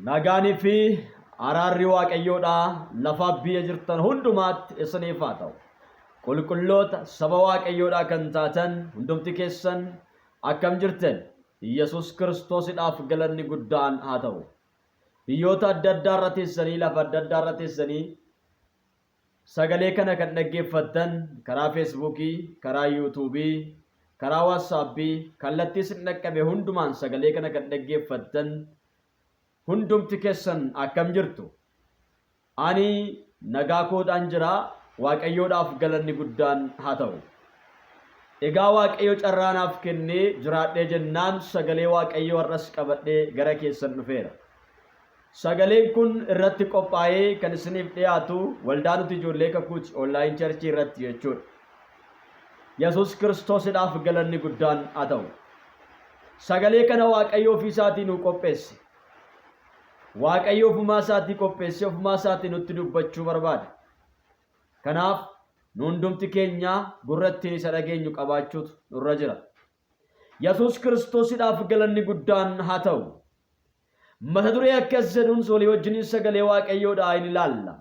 Nagaanii fi araarri Waaqayyoodhaa lafaa biyya jirtan hundumaatti isiniif haa ta'u. Qulqulloota saba Waaqayyoodhaa kan taatan hundumti keessan akkam jirtan? Yesus Kiristoosidhaaf galanni guddaan haa ta'u. Biyyoota adda addaa irra teessanii lafa adda addaa irra teessanii Sagalee kana kan dhaggeeffattan karaa Feesbuukii, karaa Yuutuubii, karaa Waatsaapbii, kallattii isin dhaqqabe hundumaan sagalee kana kan dhaggeeffattan hundumti keessan akkam jirtu? Ani nagaa koodhaan jira, Waaqayyoodhaaf galanni guddaan haa ta'u. Egaa Waaqayyo carraa naaf kennee jiraadhee jennaan sagalee Waaqayyoo har'as qabadhee gara keessan dhufeera. Sagaleen kun irratti qophaa'ee kan isiniif dhiyaatu waldaa nuti ijoollee kakuuti online church irratti jechuudha. Yesuus Kiristoosidhaaf galanni guddaan haa ta'u. Sagalee kana Waaqayyo ofii isaatii nuu qopheesse. Waaqayyo ofumaa isaatii qopheessee ofumaa isaatii nutti dubbachuu barbaada. Kanaaf nu hundumti keenya gurra ittiin isa dhageenyu qabaachuutu nurra jira. Yesuus Kiristoosidhaaf galanni guddaan haa ta'u. Mata duree akkas jedhuun walii wajjiniin sagalee Waaqayyoodhaa in ilaalla.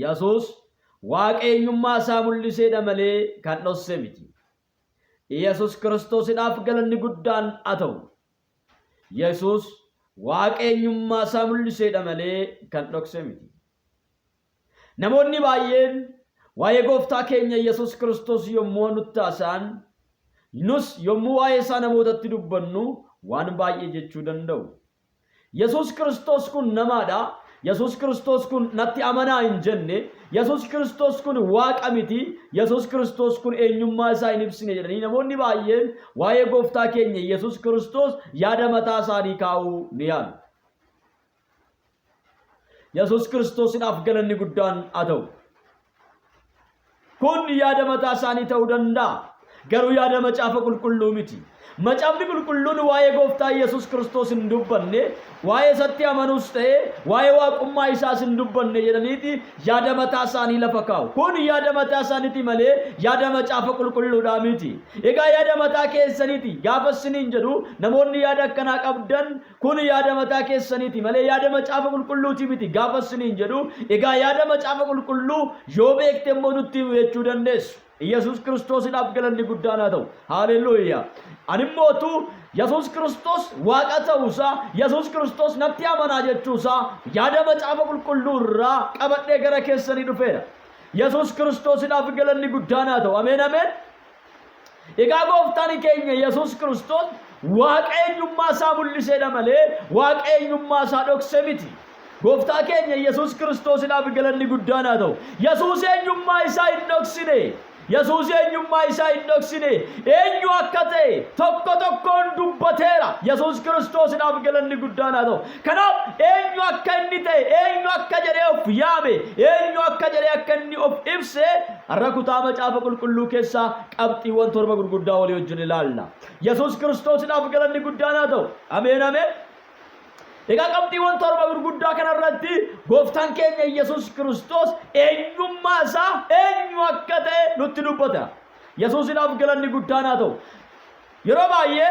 Yesuus Waaqa eenyummaa isaa mul'iseedha malee kan dhosse miti. Yesuus Kiristoosidhaaf galanni guddaan haa ta'u. Yesuus Waaqa eenyummaa isaa mul'iseedha malee kan dhokse miti. Namoonni baay'een waa'ee gooftaa keenya Yesuus Kiristoos yommuu nutti haasa'an, nus yommuu waa'ee isaa namootatti dubbannu waan baay'ee jechuu danda'u. Yesuus Kiristoos kun namaadha. Yesuus Kiristoos kun natti amanaa hin jenne. Yesuus Kiristoos kun waaqa miti. Yesuus Kiristoos kun eenyummaa isaa hin ibsine jedhanii namoonni baay'een waa'ee gooftaa keenya Yesuus Kiristoos yaada mataa isaanii kaa'uu ni yaalu. Yesuus Kiristoosidhaaf galanni guddaan haa ta'u. Kun yaada mataa isaanii ta'uu danda'a. Garuu yaada macaafa qulqulluu miti. Macaafni qulqulluun waa'ee gooftaa Yesuus Kiristoos hin dubbanne, waa'ee isatti amanuus ta'e, waa'ee waaqummaa isaas hin dubbanne jedhaniiti yaada mataa isaanii lafa kaa'u. Kun yaada mataa isaaniiti malee yaada macaafa qulqulluudhaa miti. Egaa yaada mataa keessaniiti gaafa isiniin jedhu namoonni yaada akkanaa qabdan Kun yaada mataa keessaniiti malee yaada macaafa qulqulluutii miti gaafa isiniin jedhu egaa yaada macaafa qulqulluu yoo beekte immoo nutti himu jechuu dandeessu. Yesuus Kiristoosidhaaf galanni guddaan haa ta'u. Haaleluyyaa. Ani immoo utuu Yesuus Kiristoos waaqa ta'uusaa, Yesuus Kiristoos natti amanaa jechuusaa yaada macaafa qulqulluu irraa qabadhee gara keessanii dhufeera. Yesuus Kiristoosidhaaf galanni guddaan haa ta'u. Ameen ameen. Egaa gooftaan keenya Yesuus Kiristoos waaqa eenyummaa isaa mul'iseedha malee waaqa eenyummaa isaa dhokse miti. Gooftaa keenya Yesuus Kiristoosidhaaf galanni guddaan haa ta'u. Yesuus eenyummaa isaa hin dhoksine. Yesuus eenyummaa isaa hin dhoksine. Eenyu akka ta'e tokko tokkoon dubbateera. Yesuus Kiristoosidhaaf galanni guddaan haa ta'u. Kanaaf eenyu akka inni ta'e, eenyu akka jedhee of yaame, eenyu akka jedhee akka inni of ibse har'a kutaa macaafa qulqulluu keessaa qabxiiwwan torba gurguddaa walii wajjin ilaalla. Yesuus Kiristoosidhaaf galanni guddaan haa ta'u. Ameen ameen. Egaa qabxiiwwan torba gurguddaa kanarratti gooftaan keenya Yesuus Kiristoos eenyummaa isaa eenyu akka ta'e nutti dubbata. Yesuusidhaaf galanni guddaan haa ta'u. Yeroo baay'ee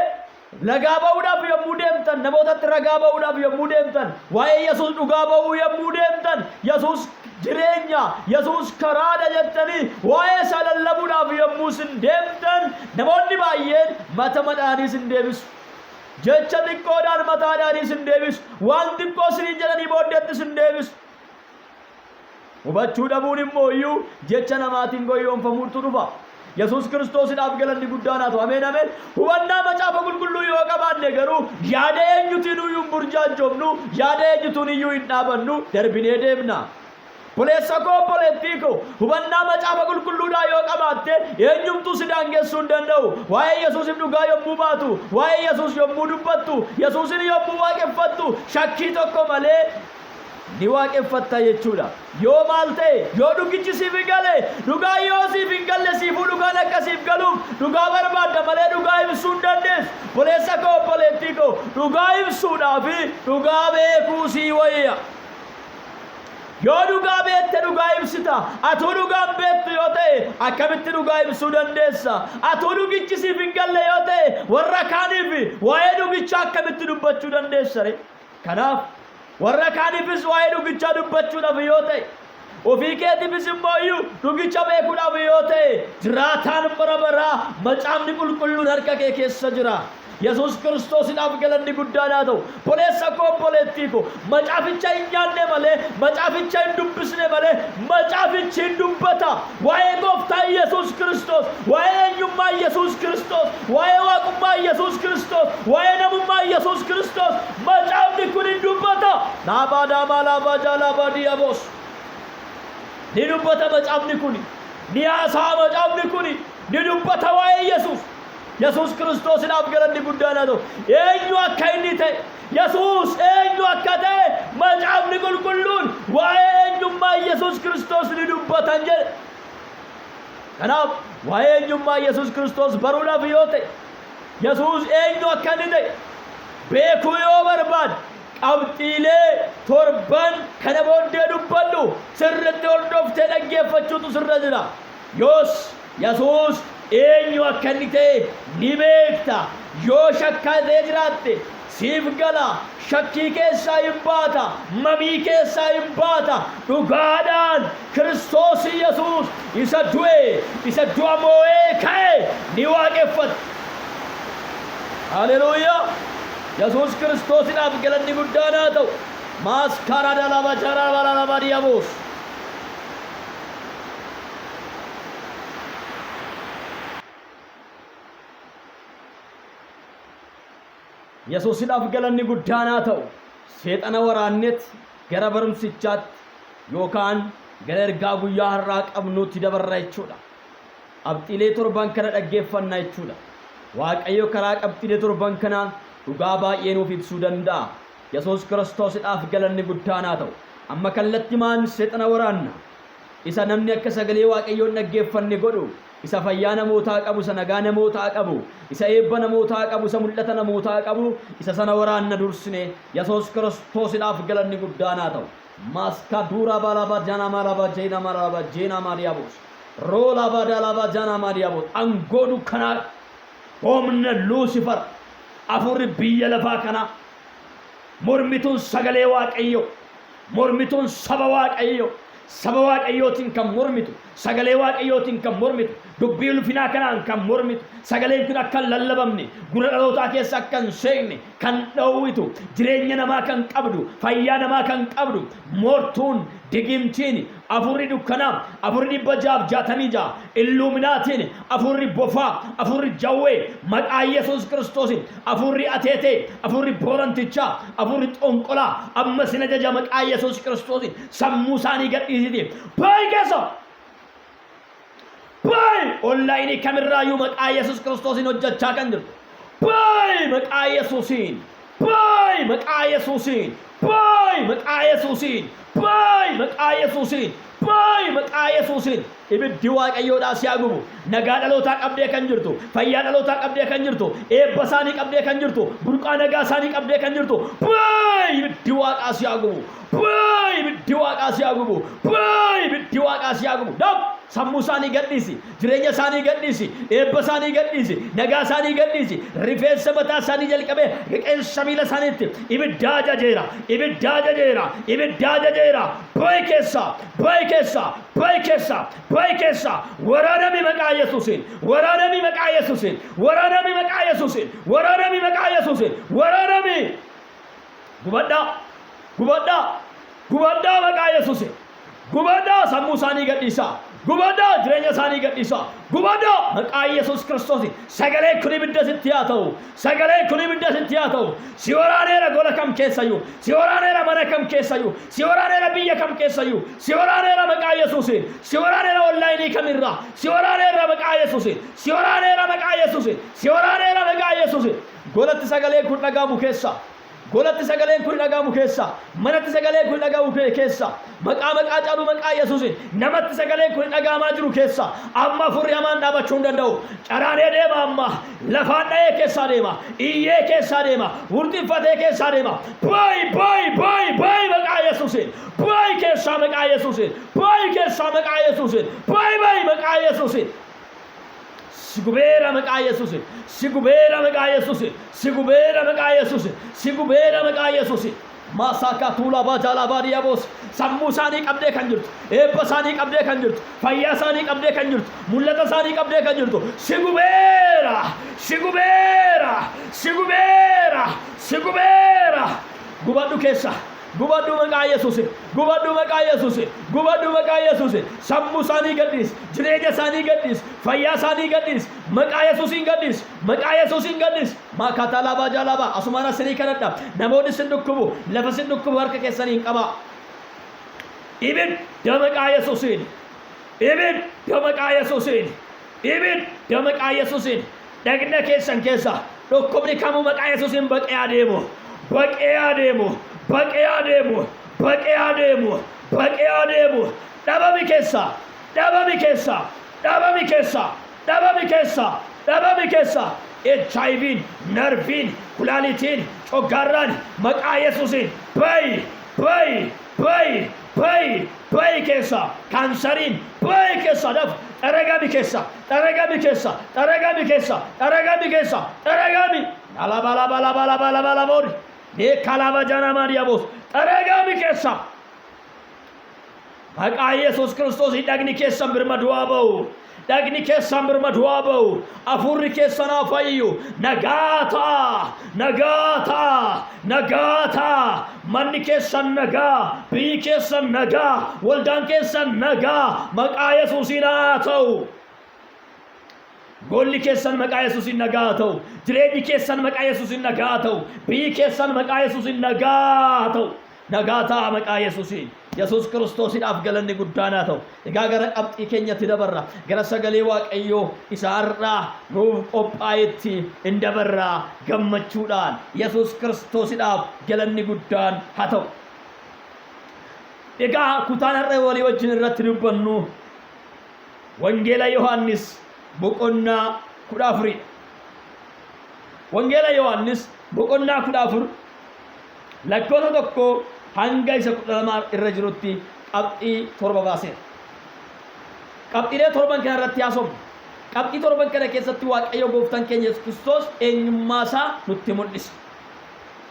ragaa ba'uudhaaf yommuu deemtan, namootatti ragaa ba'uudhaaf yommuu deemtan, waa'ee Yesuus dhugaa ba'uu yommuu deemtan, Yesuus jireenya, Yesuus karaadha jettanii waa'ee isaa lallabuudhaaf yommuu isin deemtan, namoonni baay'een mata madhaanii isin deebisu. Jecha xiqqoodhaan mataadhaanii isin deebisu. Waan xiqqoo isiniin jedhanii booddeetti isin deebisu. Hubachuu dhabuun immoo iyyuu jecha namaatiin goyyoomfamuutu dhufa. Yesuus Kiristoosidhaaf galanni guddaan haa ta'u. Ameen ameen. Hubannaa macaafa qulqulluu yoo qabaanne garuu yaada eenyutiin iyyuu hin burjaajofnu, yaada eenyutuun iyyuu hin dhaabannu, darbinee deemna. Obboleessa koo obboleettii koo hubannaa macaafa qulqulluudhaa yoo qabaatte eenyumtuu si daangessuu hin danda'u. Waa'ee Yesuusiif dhugaa yommuu baatu, waa'ee Yesuus yommuu dubbattu, Yesuusin yommuu waaqeffattu shakkii tokko malee ni waaqeffatta jechuudha. Yoo maal ta'e, yoo dhugichi siif gale, dhugaa yoo siif hin galle siifuu dhugaan akka siif galuuf dhugaa barbaadda malee dhugaa ibsuu hin dandeessu. Obboleessa koo obboleettii koo dhugaa ibsuudhaa fi dhugaa beekuu sii wayya. Yoo dhugaa beekte dhugaa ibsita. Atuu dhugaa hin beektu yoo ta'e akkamitti dhugaa ibsuu dandeessa? Atuu dhugichi siif hin galle yoo ta'e warra kaaniif waa'ee dhugichaa akkamitti dubbachuu dandeessa ree? Kanaaf warra kaaniifis waa'ee dhugichaa dubbachuudhaaf yoo ta'e, ofii keetiifis immoo iyyuu dhugicha beekuudhaaf yoo ta'e, jiraataan bara baraa macaafni qulqulluun harka kee keessa jira. Yesuus Kiristoosiidhaaf galanni guddaan haa ta'u. Obboleessa koo, obboleettii koo, macaaficha hin nyaanne malee, macaaficha hin dubbisne malee, macaafichi hin dubbata. Waa'ee gooftaa Yesuus Kiristoos, waa'ee eenyummaa Yesuus Kiristoos, waa'ee waaqummaa Yesuus Kiristoos, waa'ee namummaa Yesuus Kiristoos, macaafni kun hin dubbata. Laabaa daamaa laabaa jaalaabaa diyaboos. Ni dubbata macaafni kun. Ni haasa'a macaafni kun. Ni dubbata waa'ee Yesuus. Yesuus Kiristoosiidhaaf galanni guddaan haa ta'u. Eenyu akka inni ta'e, Yesuus eenyu akka ta'e macaafni qulqulluun waa'ee eenyummaa Yesuus Kiristoos ni dubbatan jedhe. Kanaaf waa'ee eenyummaa Yesuus Kiristoos baruudhaaf yoo ta'e, Yesuus eenyu akka inni ta'e beekuu yoo barbaade qabxiilee torban kana booddee dubbadhu sirriitti hordoftee dhaggeeffachuutu sirra jira. Yoos Yesuus eenyu akka inni ta'e ni beekta. Yoo shakkatee jiraatte siif gala. Shakkii keessaa hin baata. Mamii keessaa hin baata. Dhugaadhaan Kiristoos Yesuus isa du'e, isa du'a moo'ee ka'e ni waaqeffatta. Haleluuyaa! Yesuus Kiristoosidhaaf galanni guddaan haa ta'u. Maaskara dalaba jaraba lalaba diyaboos. Yesuusidhaaf galanni guddaan haa ta'u. Seexana waraannet gara barumsichaatti yookaan gara ergaa guyyaa har'aa qabnuutti dabarra jechuudha. Qabxiilee torban kana dhaggeeffanna jechuudha. Waaqayyo karaa qabxiilee torban kanaa dhugaa baay'ee nuuf ibsuu danda'a. Yesuus Kiristoosidhaaf galanni guddaan haa ta'u. Amma kallattimaan seexana waraanna. Isa namni akka sagalee Waaqayyoo hin dhaggeeffanne godhu, isa fayyaa namootaa qabu, isa nagaa namootaa qabu, isa eebba namootaa qabu, isa mul'ata namootaa qabu, isa sana waraanna dursine. Yesuus Kiristoosidhaaf galanni guddaan haa ta'u. Maaska duura balaba jana malaba jeena malaba jeena maadiyaabos. Roola badalaba jana maadiyaabos. Aangoo dukkanaa humna Luusifar afurri biyya lafaa kanaa mormituun sagalee Waaqayyoo Mormituun saba Waaqayyoo, saba Waaqayyootiin kan mormitu, sagalee Waaqayyootiin kan mormitu, dubbii ulfinaa kanaan kan mormitu, sagaleen kun akka hin lallabamne, gurra dhalootaa keessa akka hin seenne kan dhoowwitu, jireenya namaa kan qabdu, fayyaa namaa kan qabdu, moortuun, digimtiin, afurri dukkanaa, afurri 666, illuuminaatiin, afurri bofaa, afurri jawwee, maqaa Yesuus Kiristoosiin, Afuurri ateetee, afuurri boorantichaa, afuurri xonqolaa amma sin ajaja maqaa Yesuus Kiristoosiin sammuu isaanii gadhiisiti. Bayi keessa! Bayi! Onlaayinii kamirraayyuu maqaa Yesuus Kiristoosiin hojjechaa kan jirtu. Bayi maqaa Yesuusiin! Bayi maqaa Yesuusiin! Bayi maqaa Yesuusiin! Bayi maqaa Yesuusiin! Bayi maqaa Yesuusiin! Ibiddi Waaqayyoodhaa si haa gubu. Nagaa dhalootaa qabdee kan jirtu, fayyaa dhalootaa qabdee kan jirtu, eebba isaanii qabdee kan jirtu, burqaa nagaa isaanii qabdee kan jirtu, bayi ibiddi Waaqaa si haa gubu. Bayi ibiddi Waaqaa si haa gubu. Bayi ibiddi Waaqaa si haa gubu. Dab! Sammuu isaanii gadhiisi, jireenya isaanii gadhiisi, eebba isaanii gadhiisi, nagaa isaanii gadhiisi, rifeensa mataa isaanii jalqabee qeensa miila isaaniitti ibidda ajajeera, ibidda ajajeera, ibidda ajajeera. Bayi keessaa, bayi keessaa, Bayi keessaa, bayi keessaa, waraanami maqaa Yesuusiin, waraanami maqaa Yesuusiin, waraanami maqaa Yesuusiin, waraanami maqaa Yesuusiin, waraanami. Gubadhaa, gubadhaa, gubadhaa maqaa Yesuusiin. Gubadhaa sammuu isaanii gadhiisaa. Gubadhaa jireenya isaanii gadhiisaa. Gubadhaa maqaa Yesuus Kiristoosiin. Sagaleen kun ibidda sitti haa ta'u. Sagaleen kun ibidda sitti haa ta'u. Si waraaneera gola kam keessayyuu. Si waraaneera mana kam keessayyuu. Si waraaneera biyya kam keessayyuu. Si waraaneera maqaa Yesuusiin. Si waraaneera onlaayinii kamirraa. Si waraaneera maqaa Yesuusiin. Si waraaneera maqaa Yesuusiin. Si waraaneera maqaa Yesuusiin. Golatti sagaleen kun dhaga'amu keessa. Golatti sagaleen kun dhaga'amu keessa, manatti sagaleen kun dhaga'amu keessa, maqaa maqaa caalu maqaa Yesuusiin namatti sagaleen kun dhaga'amaa jiru keessa amma afurri hamaan dhaabachuu hin danda'u. Caraanee deema amma, lafaan dha'ee keessaa deema, iyyee keessaa deema, wurxiffatee keessaa deema. Bayi bayi bayi bayi maqaa Yesuusiin, bayi keessaa maqaa Yesuusiin, bayi keessaa maqaa Yesuusiin, bayi bayi maqaa Yesuusiin. Si gubeera maqaa Yesuusiin. Si gubeera maqaa Yesuusiin. Si gubeera maqaa Yesuusiin. Si gubeera maqaa Yesuusiin. Maasaaka tuulaa baajaalaa baadiyyaa boos sammuu isaanii qabdee kan jirtu, eebba isaanii qabdee kan jirtu, fayyaa isaanii qabdee kan jirtu, mul'ata isaanii qabdee kan jirtu, si gubeera, si gubeera, si gubeera, si gubeera. Gubadhu keessa. Gubadhu maqaa Yesuusin. Gubadhu maqaa Yesuusin. Gubadhu maqaa Yesuusin. Sammuu isaanii gadhiis. Jireenya isaanii gadhiis. Fayyaa isaanii gadhiis. Maqaa Yesuusin gadhiis. Maqaa Yesuusin gadhiis. Maakaataa laabaa jaalaabaa. Asumaan asinii kadhadha. Namoonni sin dhukkubu. Lafa sin dhukkubu harka keessanii hin qabaa. Ibidda maqaa Yesuusiin. Ibidda maqaa Yesuusiin. Ibidda maqaa Yesuusiin. Dhagna keessan keessa dhukkubni kamuu maqaa Yesuusiin baqee adeemu. Baqee adeemu. Baqee adeemu. Baqee adeemu. Baqee adeemu. Dhabami keessa. Dhabami keessa. Dhabami keessa. Dhabami keessa. Dhabami keessa. HIV'n, narviin, kulaalitiin, coggaarraan maqaa Yesuusiin bayi, bayi, bayi, bayi, bayi keessa. Kaansariin bayi keessa daf. Xaragami keessa. Xaragami keessa. Xaragami keessa. Xaragami keessa. Xaragami. Alaba laba laba laba laba laba. Kalaba janamaa diyaboos. Xaragami keessa. Maqaa Yesuus Kiristoos dhagni keessan birma du'aa ba'u. Dhagni keessan birma du'aa ba'u. Hafuurri keessan haa fayyu. Nagaa ta'a. Nagaa ta'a. Nagaa ta'a. Manni keessan nagaa. Biyyi keessan nagaa. Waldaan keessan nagaa. Maqaa Yesuusiin haa ta'u. Golli keessan maqaa Yesuusiin nagaa haa ta'u. Jireenyi keessan maqaa Yesuusiin nagaa haa ta'u. Biyyi keessan maqaa Yesuusiin nagaa haa ta'u. Nagaa ta'a maqaa Yesuusiin. Yesuus Kiristoosiidhaaf galanni guddaan haa ta'u. Egaa gara qabxii keenyatti dabarra. Gara sagalee Waaqayyoo isa har'aa nuuf qophaa'etti in dabarra gammachuudhaan. Yesuus Kiristoosiidhaaf galanni guddaan haa ta'u. Egaa kutaan har'a walii wajjin irratti dubbannu Wangeela Yohaannis boqonnaa 14dha. Wangeela Yohaannis boqonnaa 14 lakkoofsa 1 hanga isa 12 irra jirutti qabxii 7 baaseera. Qabxiilee torban kana irratti haasofna. Qabxii torban kana keessatti Waaqayyo gooftaan keenya Yesuus Kiristoos eenyummaa isaa nutti mul'isa.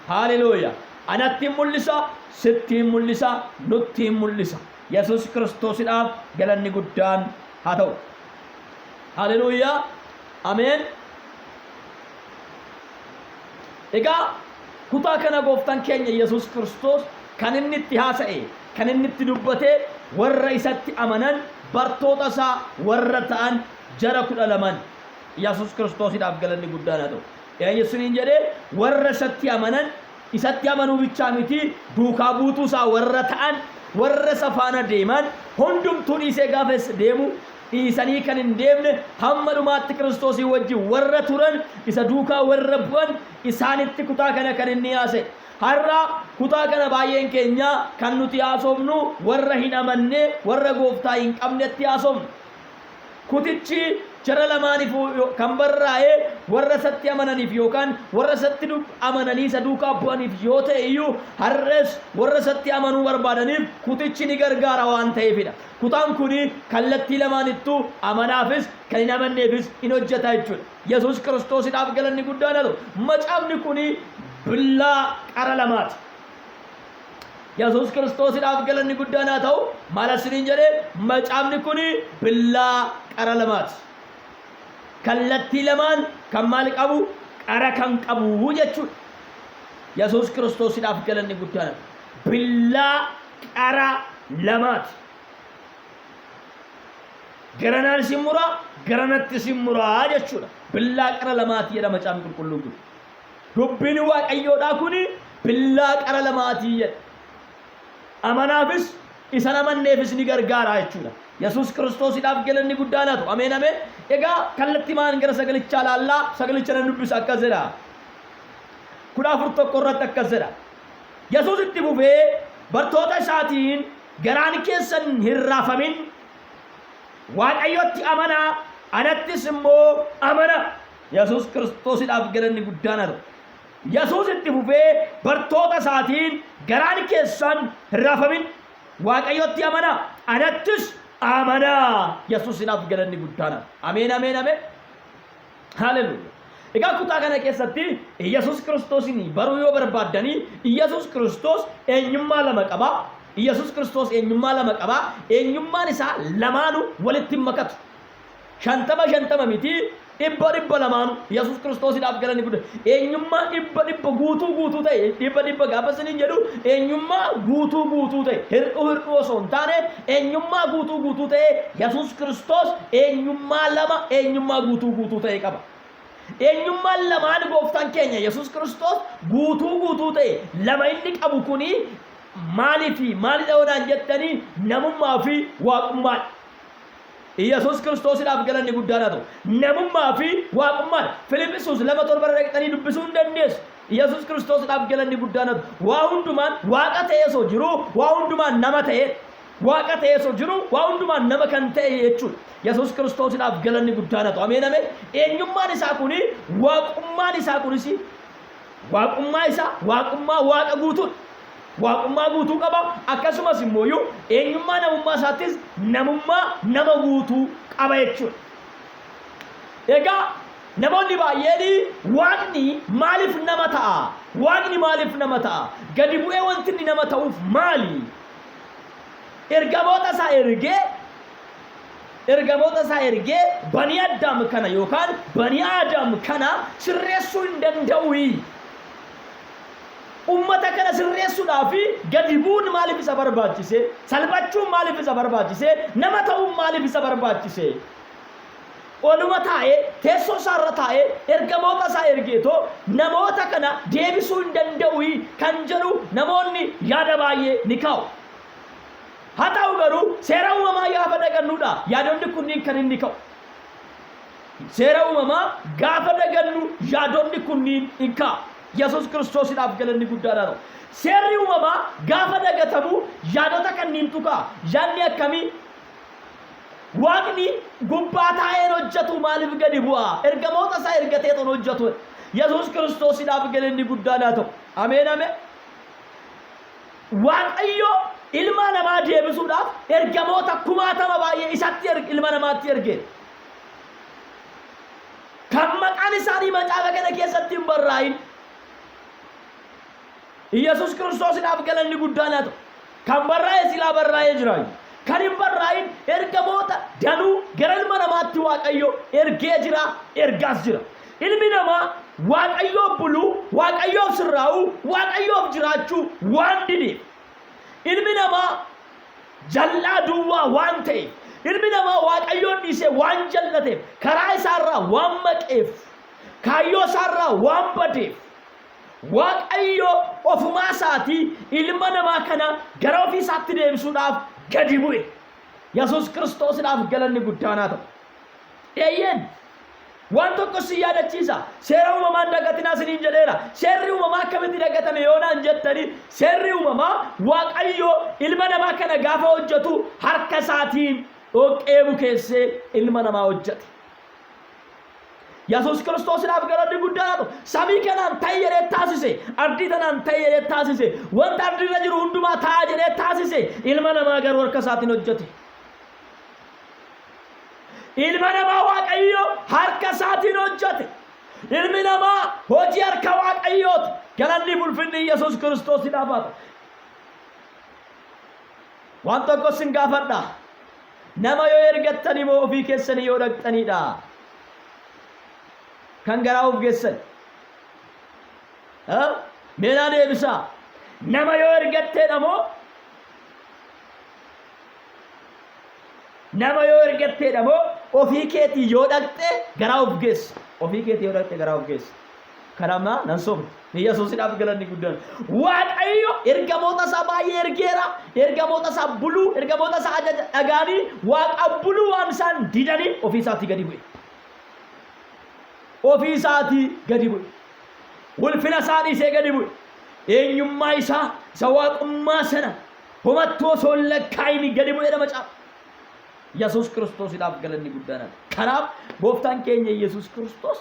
Haaleluuyaa! Anatti hin mul'isa, sitti hin mul'isa, nutti hin mul'isa. Yesuus Kiristoosidhaaf galanni guddaan haa ta'u. Haaleluuyaa! Ameen! Egaa kutaa kana gooftaan keenya Yesuus Kiristoos kan inni itti haasa'e, kan inni itti dubbate warra isatti amanan bartoota isaa warra ta'an jara 12n Yesuus Kiristoosidhaaf galanni guddaan haa ta'u. Eenyu isiniin jedhee warra isatti amanan, isatti amanuu bichaa miti, duukaa buutuu isaa warra ta'an, warra isa faana deeman hundumtuu dhiisee gaafa deemu dhiisanii kan hin deemne, hamma dhumaatti Kiristoosii wajjin warra turan, isa duukaa warra bu'an isaanitti kutaa kana kan inni haasa'e. Har'a kutaa kana baay'een keenya kan nuti haasofnu warra hin amanne, warra gooftaa hin qabnetti haasofna. Kutichi jara lamaaniif kan barraa'e warra isatti amananiif yookaan warra isatti amananii isa duukaa bu'aniif yoo ta'e iyyuu, har'as warra isatti amanuu barbaadaniif kutichi ni gargaara waan ta'eefidha. Kutaan kun kallattii lamaanittuu amanaafis kan hin amanneefis in hojjeta jechuudha. Yesuus Kiristoosidhaaf galanni guddaan haa ta'u. Macaafni kun billaa qara lamaati. Yesuus Kiristoosidhaaf galanni guddaan haa ta'u. Maal isiniin jedhee? Macaafni kun billaa qara lamaati. Kallattii lamaan kan maal qabu? Qara kan qabu jechuudha. Yesuus Kiristoosidhaaf galanni guddaan haa ta'u. Billaa qara lamaati. Garanaan isin muraa, garanatti isin muraa jechuudha. Billaa qara lamaati jedha macaafni qulqulluun kun. Dubbiin Waaqayyoodhaa kun billaa qara lamaatii jedha. Amanaafis isan amanneefis ni gargaara jechuudha. Yesuus Kiristoosidhaaf galanni guddaan haa ta'u. Ameen ameen. Egaa kallattii maan gara sagalichaa laallaa, sagalicha nan dubbisa, akkas jedha. 14:1 irratti akkas jedha. Yesuus itti fufee bartoota isaatiin, garaan keessan hin raafamin, Waaqayyotti amanaa, anattis immoo amanaa. Yesuus Kiristoosidhaaf galanni guddaan haa ta'u. Yesuus itti fufee bartoota isaatiin, garaan keessan hin raafamin, Waaqayyotti amanaa, anattis amanaa. Yesuusidhaaf galanni guddaan haa ta'u. Ameen ameen ameen. Haleluuyaa. Egaa kutaa kana keessatti Iyyasuus Kiristoosiin baruu yoo barbaaddanii, Iyyasuus Kiristoos eenyummaa lama qaba. Iyyasuus Kiristoos eenyummaa lama qaba. Eenyummaan isaa lamaanuu walitti hin makatu. 50 50 miti, 100 100 lamaanuu. Iyyasuus Kiristoosiidhaaf galanni guddaa. Eenyummaa 100 100 guutuu guutuu ta'e, 100 100 gaafa isiniin jedhu, eenyummaa guutuu guutuu ta'e, hir'uu hir'uu osoo hin taane, eenyummaa guutuu guutuu ta'e. Yesuus Kiristoos eenyummaa lama, eenyummaa guutuu guutuu ta'e qaba. Eenyummaan lamaan gooftaan keenya Yesuus Kiristoos guutuu guutuu ta'e lama inni qabu kuni maalii fi maalidha yoonaan jettanii, namummaa fi waaqummaadha. Iyyasuus Kiristoosiidhaaf galanni guddaan haa ta'u. Namummaa fi waaqummaadha. Filiphisuus 2:7 irra dhaqxanii dubbisuu hin dandeessu. Iyyasuus Kiristoosiidhaaf galanni guddaan haa ta'u. Waa hundumaan waaqa ta'ee osoo jiruu waa hundumaan nama ta'ee, waaqa ta'ee osoo jiruu waa hundumaan nama kan ta'e jechuudha. Yesuus Kiristoosiidhaaf galanni guddaan haa ta'u. Ameen, ameen. Eenyummaan isaa kuni, waaqummaan isaa kunis, waaqummaa isaa waaqummaa waaqa guutuudha. Waaqummaa guutuu qaba. Akkasumas immoo eenyummaa namummaa isaattis namummaa nama guutuu qaba jechuudha. Egaa namoonni baay'een, "Waaqni maaliif nama ta'a? Waaqni maaliif nama ta'a? Gadi bu'ee wanti inni nama ta'uuf maali? Ergamoota isaa ergee banii Addaam kana yookaan banii Aadaam kana sirreessuu hin danda'u? Ummata kana sirreessuudhaaf gadi bu'uun maaliif isa barbaachise? Salphachuun maaliif isa barbaachise? Nama ta'uun maaliif isa barbaachise? Oluma taa'ee, teessoo isaarra taa'ee, ergamoota isaa ergeetoo namoota kana deebisuu hin danda'u" kan jedhu namoonni yaada baay'ee ni kaa'u. Haa ta'u garuu, seera uumamaa gaafa dagannuudha yaadonni kunniin kan inni ka'u. Seera uumamaa gaafa dagannu yaadonni kunniin hin ka'a. Yesuus Kiristoosiidhaaf galanni guddaadha ta'u. Seerri uumamaa gaafa dagatamu yaadota kanniintu ka'a. Yaadni akkamii? Waaqni gubbaa taa'een hojjetu maaliif gadi bu'a? Ergamoota isaa ergatee ton hojjetu. Yesuus Kiristoosiidhaaf galanni guddaadha ta'u. Ameen, ameen. Waaqayyo ilma namaa deebisuudhaaf ergamoota kumaatama baay'ee isatti ilma namaatti erge. Kan maqaan isaanii macaafa kana keessatti hin barraa'in. Yesuus Kiristoosiidhaaf galanni guddaan haa ta'u. Kan barraa'e silaa barraa'ee jira. Kan hin barraa'in ergamoota danuu gara ilma namaatti Waaqayyo ergee jira, ergaas jira. Ilmi namaa Waaqayyoof buluu, Waaqayyoof sirraa'uu, Waaqayyoof jiraachuu waan dideef. Ilmi namaa jal'aa duwwaa waan ta'eef, ilmi namaa Waaqayyoon dhiisee waan jal'ateef, karaa isaarraa waan maqeef, kaayyoo isaarraa waan badeef, Waaqayyo ofumaa isaatii ilma namaa kana gara ofii isaatti deebisuudhaaf gadi bu'e. Yesuus Kiristoosiidhaaf galanni guddaan haa ta'u. Eeyyeen, waan tokko si yaadachiisa. Seera uumamaan dagatinaa isiniin jedheera. Seerri uumamaa akkamitti dagatame yoonaan jettanii, seerri uumamaa Waaqayyo ilma namaa kana gaafa hojjetu harka isaatiin dhoqqee bukeessee ilma namaa hojjete. Yesuus Kiristoosiidhaaf galanni guddaan haa ta'u. Samii kanaan ta'i jedhee taasise. Ardii tanaan ta'i jedhee taasise. Wanta ardiirra jiru hundumaa ta'a jedhee taasise. Ilma namaa garuu harka isaatiin hojjete. Ilma namaa Waaqayyo harka isaatiin hojjete. Ilmi namaa hojii harka Waaqayyooti. Galanni ulfinni Yesuus Kiristoosiidhaaf haa ta'u. Waan tokko sin gaafadha. Nama yoo ergattan immoo ofii keessanii yoo dhaqxaniidha kan garaa of geessan? Mee naa deebisaa. Nama yoo ergatteedha moo, nama yoo ergatteedha moo, ofii keetii yoo dhaqxe garaa of geessa? Ofii keetii yoo dhaqxe garaa of geessa. Kanaaf nan sobne. Yesuusidhaaf galanni guddaan. Waaqayyo ergamoota isaa baay'ee ergeera. Ergamoota isaa buluu, ergamoota isaa ajaja dhagaanii Waaqa buluu waan isaan didaniif ofii isaatii gadi bu'e. Ofii isaatii gadi bu'e. Ulfina isaa dhiisee gadi bu'e. Eenyummaa isaa isa waaqummaa sana homattuu osoo hin lakkaa'in gadi bu'eedha macaafa. Yesuus Kiristoosiidhaaf galanni guddaan. Kanaaf gooftaan keenya Yesuus Kiristoos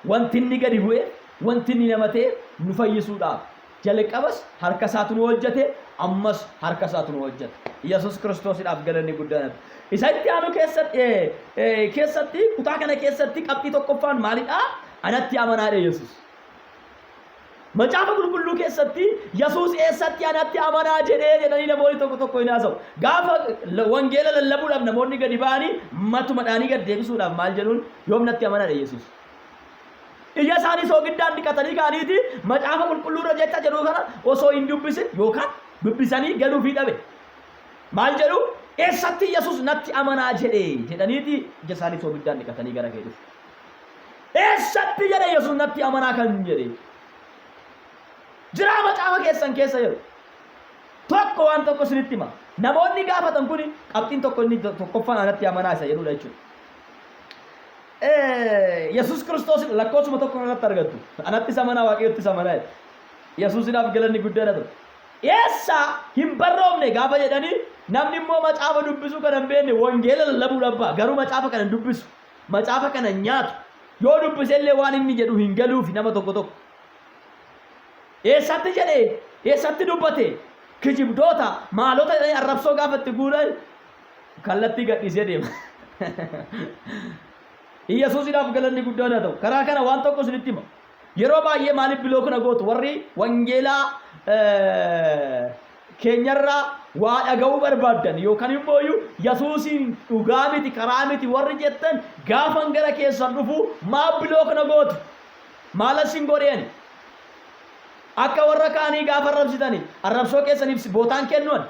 wanti inni gadi bu'e, wanti inni nama ta'e nu fayyisuudhaaf. Jalqabas harka isaatu nu hojjete, ammas harka isaatu nu hojjeta. Yesuus Kiristoosiidhaaf galanni guddaan haa ta'u. Isa itti aanu keessatti keessatti kutaa kana keessatti qabxii tokkoffaan maalidha? Anatti amanaadha Yesuus. Macaafa qulqulluu keessatti Yesuus eessatti anatti amanaa jedhee jedhanii namoonni tokko tokko hin haasa'u. Gaafa wangeela lallabuudhaaf namoonni gadi ba'anii matuma dhaanii gad deebisuudhaaf maal jedhuun yoom natti amanaadha Yesuus. Ija isaanii soogiddaan dhiqatanii ka'aniiti macaafa qulqulluu irra jecha jedhu kana osoo hin dubbisin yookaan dubbisanii galuufii dhabe. Maal jedhu eessatti Yesuus natti amanaa jedhee jedhaniiti ija isaanii soogiddaan dhiqatanii gara kee dhufu. Eessatti jedhe Yesuus natti amanaa kan jedhe. Jiraa macaafa keessan keessa jedhu. Tokko waan tokko isinitti hima. Namoonni gaafatan kun qabxiin tokko inni tokkoffaan anatti amanaa isa jedhudha jechuudha. Yesuus Kiristoos lakkoofsuma tokko irratti argattu. Anattis amanaa Waaqayyottis amanaa jedhe. Yesuusidhaaf galanni guddaan haa ta'u. Eessa hin barroofne gaafa jedhanii namni immoo macaafa dubbisuu kan hin beekne wangeela lallabuudhaaf ba'a. Garuu macaafa kana hin dubbisu. Macaafa kana hin nyaatu. Yoo dubbise illee waan inni jedhu hin galuufi nama tokko tokko. Eessatti jedhee? Eessatti dubbate? Kijibdoota maalota jedhanii arrabsoo gaafa itti guuran kallattii gadhiisee deema. Iyyasuusidhaaf galanni guddaan haa ta'u. Karaa kana waan tokko isinitti hima. Yeroo baay'ee maaliif block na gootu warri wangeelaa keenyarraa waa dhaga'uu barbaaddan yookaan immoo iyyuu Yesuusiin dhugaa miti karaa miti warri jettan gaafan gara keessan dhufu maaf block na gootu? Maal asin godhe ani? Akka warra kaanii gaafa arrabsitani arrabsoo keessaniif bootaan kennu ani.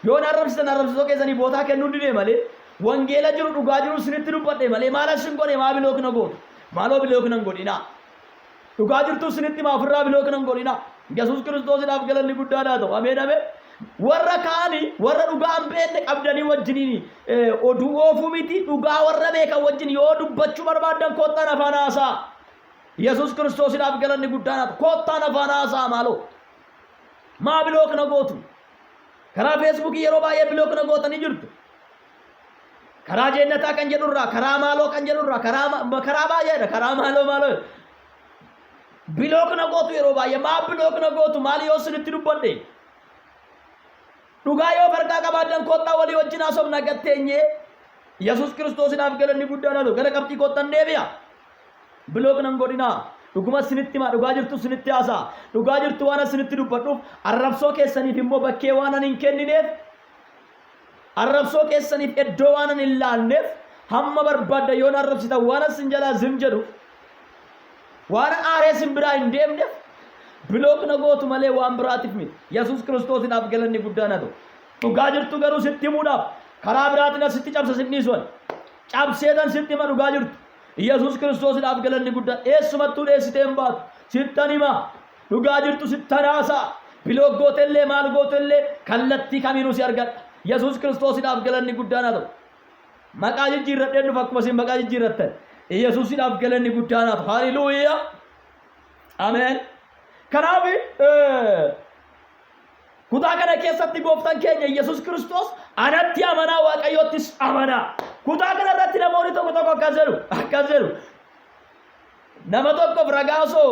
Yoo na arrabsitan arrabsoo keessanii bootaa kennuun didee malee wangeela jiru dhugaa jiru isinitti dubbadhe malee maal asin godhe maa block na gootu? Maaloo block nan godhinaa. Dhugaa jirtu isinitti himaa ofirraa block nan godhinaa. Yesuus Kiristoosidhaaf galanni guddaan haa ta'u. Ameen ameen. Warra kaanii warra dhugaa hin beekne qabdanii wajjiniin oduu oofuu miti dhugaa warra beekan wajjin yoo dubbachuu barbaaddan koottaan afaan haasaa. Yesuus Kiristoosidhaaf galanni guddaan haa ta'u. Koottaan afaan haasaa maaloo. Maa block na gootu? Karaa Feesbuukii yeroo baay'ee block na gootanii jirtu. Karaa jeennataa kan jedhurraa, karaa maaloo kan jedhurraa, karaa baay'eedha, karaa maaloo maaloo. Block na gootu yeroo baay'ee maa block na gootu maali yoo isinitti dubbadhe? Dhugaa yoo farqaa qabaaddan koottaa walii wajjin haasofna gatteenyee Yesuus Kiristoosinaaf galanni guddaan haa ta'u. Gara qabxii koottan deebi'a. Block nan godhinaa. Dhuguma isinitti himaa dhugaa jirtu isinitti haasa'a. Dhugaa jirtu waan isinitti dubbadhuuf arrabsoo keessaniif immoo bakkee waan ani hin kennineef arrabsoo keessaniif iddoo waan ani hin laanneef hamma barbaadda yoon arrabsitan waan isin jalaa zim jedhuuf waan aaree isin biraa hin deemneef block na gootu malee waan biraatiif miti. Yesuus Kiristoosinaaf galanni guddaan haa ta'u. Dhugaa jirtu garuu sitti himuudhaaf karaa biraatiin asitti cabsa sin dhiisu ani. Cabseetan sitti hima dhugaa jirtu. Yesuus Kiristoosinaaf galanni guddaan eessumattuu dheessitee hin baatu. Sittan hima. Dhugaa jirtu sittan haasa'a. Block gootellee maal gootellee kallattii kamiinuu si argadha. Yesuus Kiristoosinaaf galanni guddaan haa ta'u. Maqaa jijjiirradheen dhufa akkuma isin maqaa jijjiirrattan. Yesuusidhaaf galanni guddaan haa ta'u. Haleluuyaa. Ameen. Kanaaf kutaa kana keessatti gooftaan keenya Yesuus Kiristoos anatti amanaa Waaqayyoottis amanaa. Kutaa kana irratti namoonni tokko tokko akkas jedhu akkas jedhu. Nama tokkoof ragaa osoo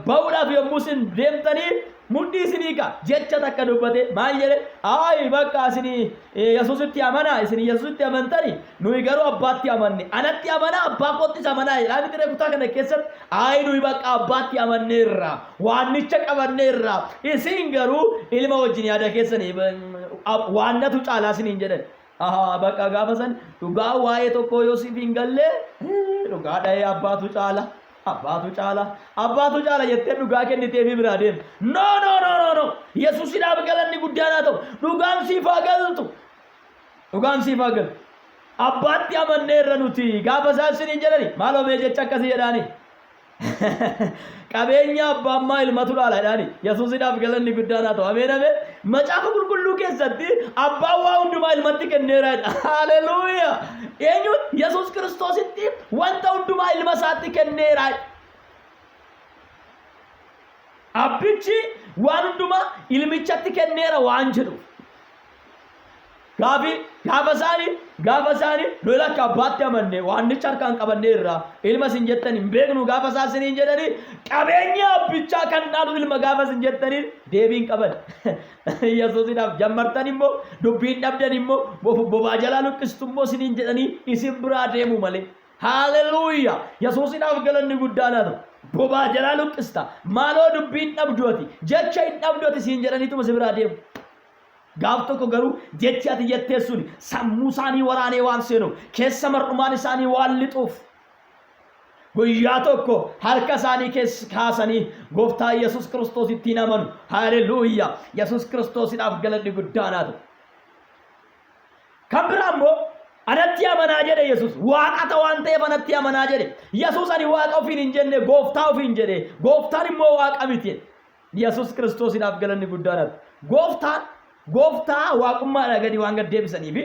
ba'uudhaaf yommuu isin deemtanii mudhii isinii ka jecha takka dubbate maal jedhe ayi bakka isin Yesuusitti amanaa isin Yesuusitti amantani nuyi garuu abbaatti amanne anatti amanaa abbaa koottis amanaa jedhaa miti ree kutaa kana keessatti ayi nuyi bakka abbaatti amanneerra waannicha qabanneerra isin garuu ilma wajjin yaada keessanii waannatu caalaa isiniin jedhan. Ahaa bakka gaafa san dhugaa waa'ee tokkoo yoo siif hin galle dhugaa dhahee abbaatu caala abbaatu caala abbaatu caala jettee dhugaa kenniteefii biraa deemta. No no no no no Yesuusidhaaf galanni guddaan haa ta'u dhugaan siif haa galtu dhugaan siif haa galtu. Abbaatti amanneerra nuti gaafa isaan isiniin jedhani maaloo mee jecha akkasii jedhaani. Qabeenya abbaa ammaa ilmatu dhaala jedhaani. Yesuusidhaaf galanni guddaan haa ta'u. Ameen ameen. Macaafa qulqulluu keessatti abbaan waa hundumaa ilmatti kenneera jedha. Haleluuyaa. Eenyuun Yesuus Kiristoositti wanta hundumaa ilma isaatti kenneera. Abbichi waan hundumaa ilmichatti kenneera waan jedhuuf. Gaafii Gaafa isaanii gaafa isaanii nuyi lakka abbaatti amanne waannicha harkaan qabanne irraa ilma isin jettan hin beeknu gaafa isaa isiniin jedhanii qabeenya abbichaa kan dhaalu ilma gaafa isin jettaniin deebiin qaban. Yesuusidhaaf jammartan immoo dubbiin dhabdan immoo bobaa jalaa luqqistu immoo isiniin jedhanii isin biraa deemu malee. Haaleluyyaa! Yesuusidhaaf galanni guddaan haa ta'u. Bobaa jalaa luqqista. Maaloo dubbiin dhabdu ati. Jecha hin dhabdu ati siin jedhaniituma si biraa deemu. Gaaf tokko garuu jechi ati jettee sun sammuu isaanii waraanee waan seenuuf, keessa mar'umaan isaanii waan lixuuf, guyyaa tokko harka isaanii keessa kaasanii gooftaa Yesuus Kiristoos ittiin amanu. Haaleluyyaa! Yesuus Kiristoosidhaaf galanni guddaan haa ta'u. Kan biraa immoo anatti amanaa jedhe Yesuus. Waaqata waan ta'eef anatti amanaa jedhe. Yesuus ani waaqa ofiin hin jenne gooftaa ofiin jedhe. Gooftaan immoo waaqa miti. Yesuus Kiristoosiidhaaf galanni guddaan haa ta'u. Gooftaan gooftaa waaqummaadhaa gadi waan gad deebisanii fi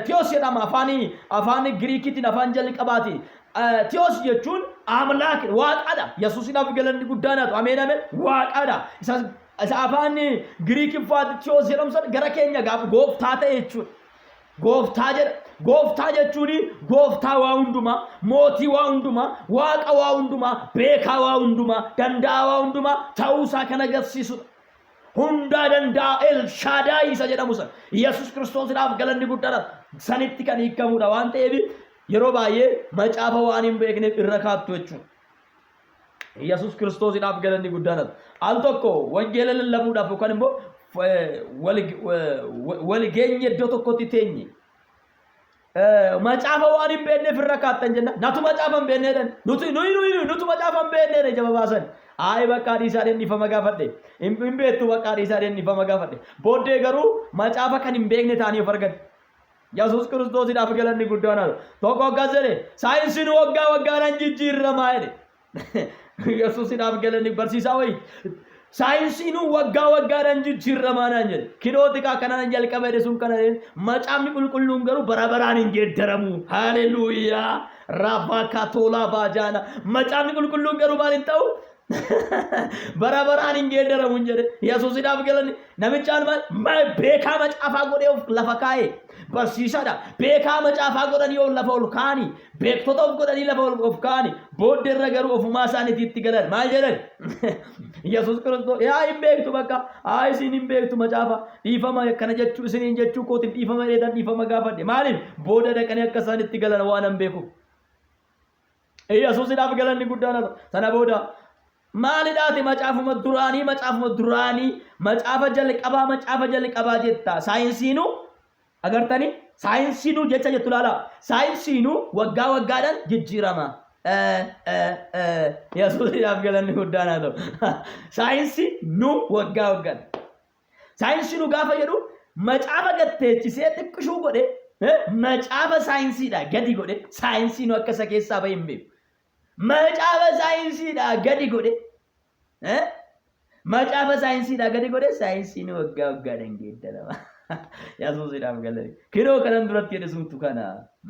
Tiyos jedhama afaan afaan Giriikiitiin afaan jalqabaati. Tiyos jechuun amlaak waaqadha. Yesuusidhaaf galanni guddaan haa ta'u. Ameen ameen waaqadha. Isa isa afaan Giriikiffaatti Tiyos jedhamu sana gara keenya gaafa gooftaa ta'e jechuudha. Gooftaa jedha. Gooftaa jechuun gooftaa waa hundumaa, mootii waa hundumaa, waaqa waa hundumaa, beekaa waa hundumaa, danda'aa waa hundumaa ta'uusaa kan agarsiisudha. Hundaa danda'a Elshaadaay isa jedhamu sana. Yesuus Kiristoosiidhaaf galanni guddaadha. Sanitti kan hiikamudha waan ta'eef yeroo baay'ee macaafa waan hin beekneef irra kaattu jechuudha. Yesuus Kiristoosiidhaaf galanni guddaan haa ta'u. Al tokko wangeela lallabuudhaaf yookaan immoo wal geenye iddoo tokkotti teenye. Macaafa waan hin beekneef irra kaattan jenna. Natu macaafa hin beekne jedhan. Nuti nuyi nuyi nuyi nutu macaafa hin beekne jedhe jaba baasan. Ayi bakka dhiisaa dheen dhiifama gaafadhe. Hin beektu bakka dhiisaa dheen dhiifama gaafadhe. Booddee garuu macaafa kan hin beekne ta'anii of argan. Yesuus Kiristoosiidhaaf galanni guddaan haa ta'u. Tokko akkas jedhe saayinsiin waggaa waggaadhaan jijjiirramaa jedhe. Yesuusidhaaf galanni barsiisaa wayii. Saayinsiin waggaa waggaadhaan jijjiirramaa naan jedhe. Kinooti kaa kanaan jalqaba jedhe sun kana jedhe. Macaafni qulqulluun garuu bara baraan hin geeddaramu. Haleluuyaa. Raabaa kaatoolaa baajaana. Macaafni qulqulluun garuu maal hin ta'u? Bara baraan hin geeddaramu hin jedhe. Yesuusidhaaf galanni namichaan maal beekaa macaafaa godhee of lafa kaa'e. Barsiisaadha. Beekaa macaafaa godhanii of lafa ol kaa'anii beektota of godhanii lafa ol of kaa'anii booddeerra garuu ofumaa isaaniitii itti galan maal jedhan? Yesuus Kiristoos yaa hin beektu bakka haa isin hin beektu macaafa dhiifama kana jechuu isiniin jechuu kootiif dhiifama jedheetan dhiifama gaafadhe maaliif booda dhaqanii akka isaan itti galan waan hin beekuuf. Yesuusidhaaf galanni guddaan haa ta'u. Sana booda maalidhaati macaafuma duraanii macaafuma duraanii macaafa jalqabaa macaafa jalqabaa jetta saayinsiinuu agartanii saayinsiinuu jecha jettu laala saayinsiinuu waggaa waggaadhaan jijjiirama. Yesuusidhaaf galanni guddaan haa ta'u. Saayinsii nu waggaa waggaadhaan. Saayinsii nu gaafa jedhu macaafa gatteechisee xiqqishuu godhe macaafa saayinsiidha gadi godhe saayinsii nu akka isa keessaa bahe hin beeku. Macaafa saayinsiidha gadi godhe macaafa saayinsiidha gadi godhe saayinsii nu waggaa waggaadhaan geeddarama. Yesuusidhaaf galanni. Kinoo kanan duratti jedhe suntu kana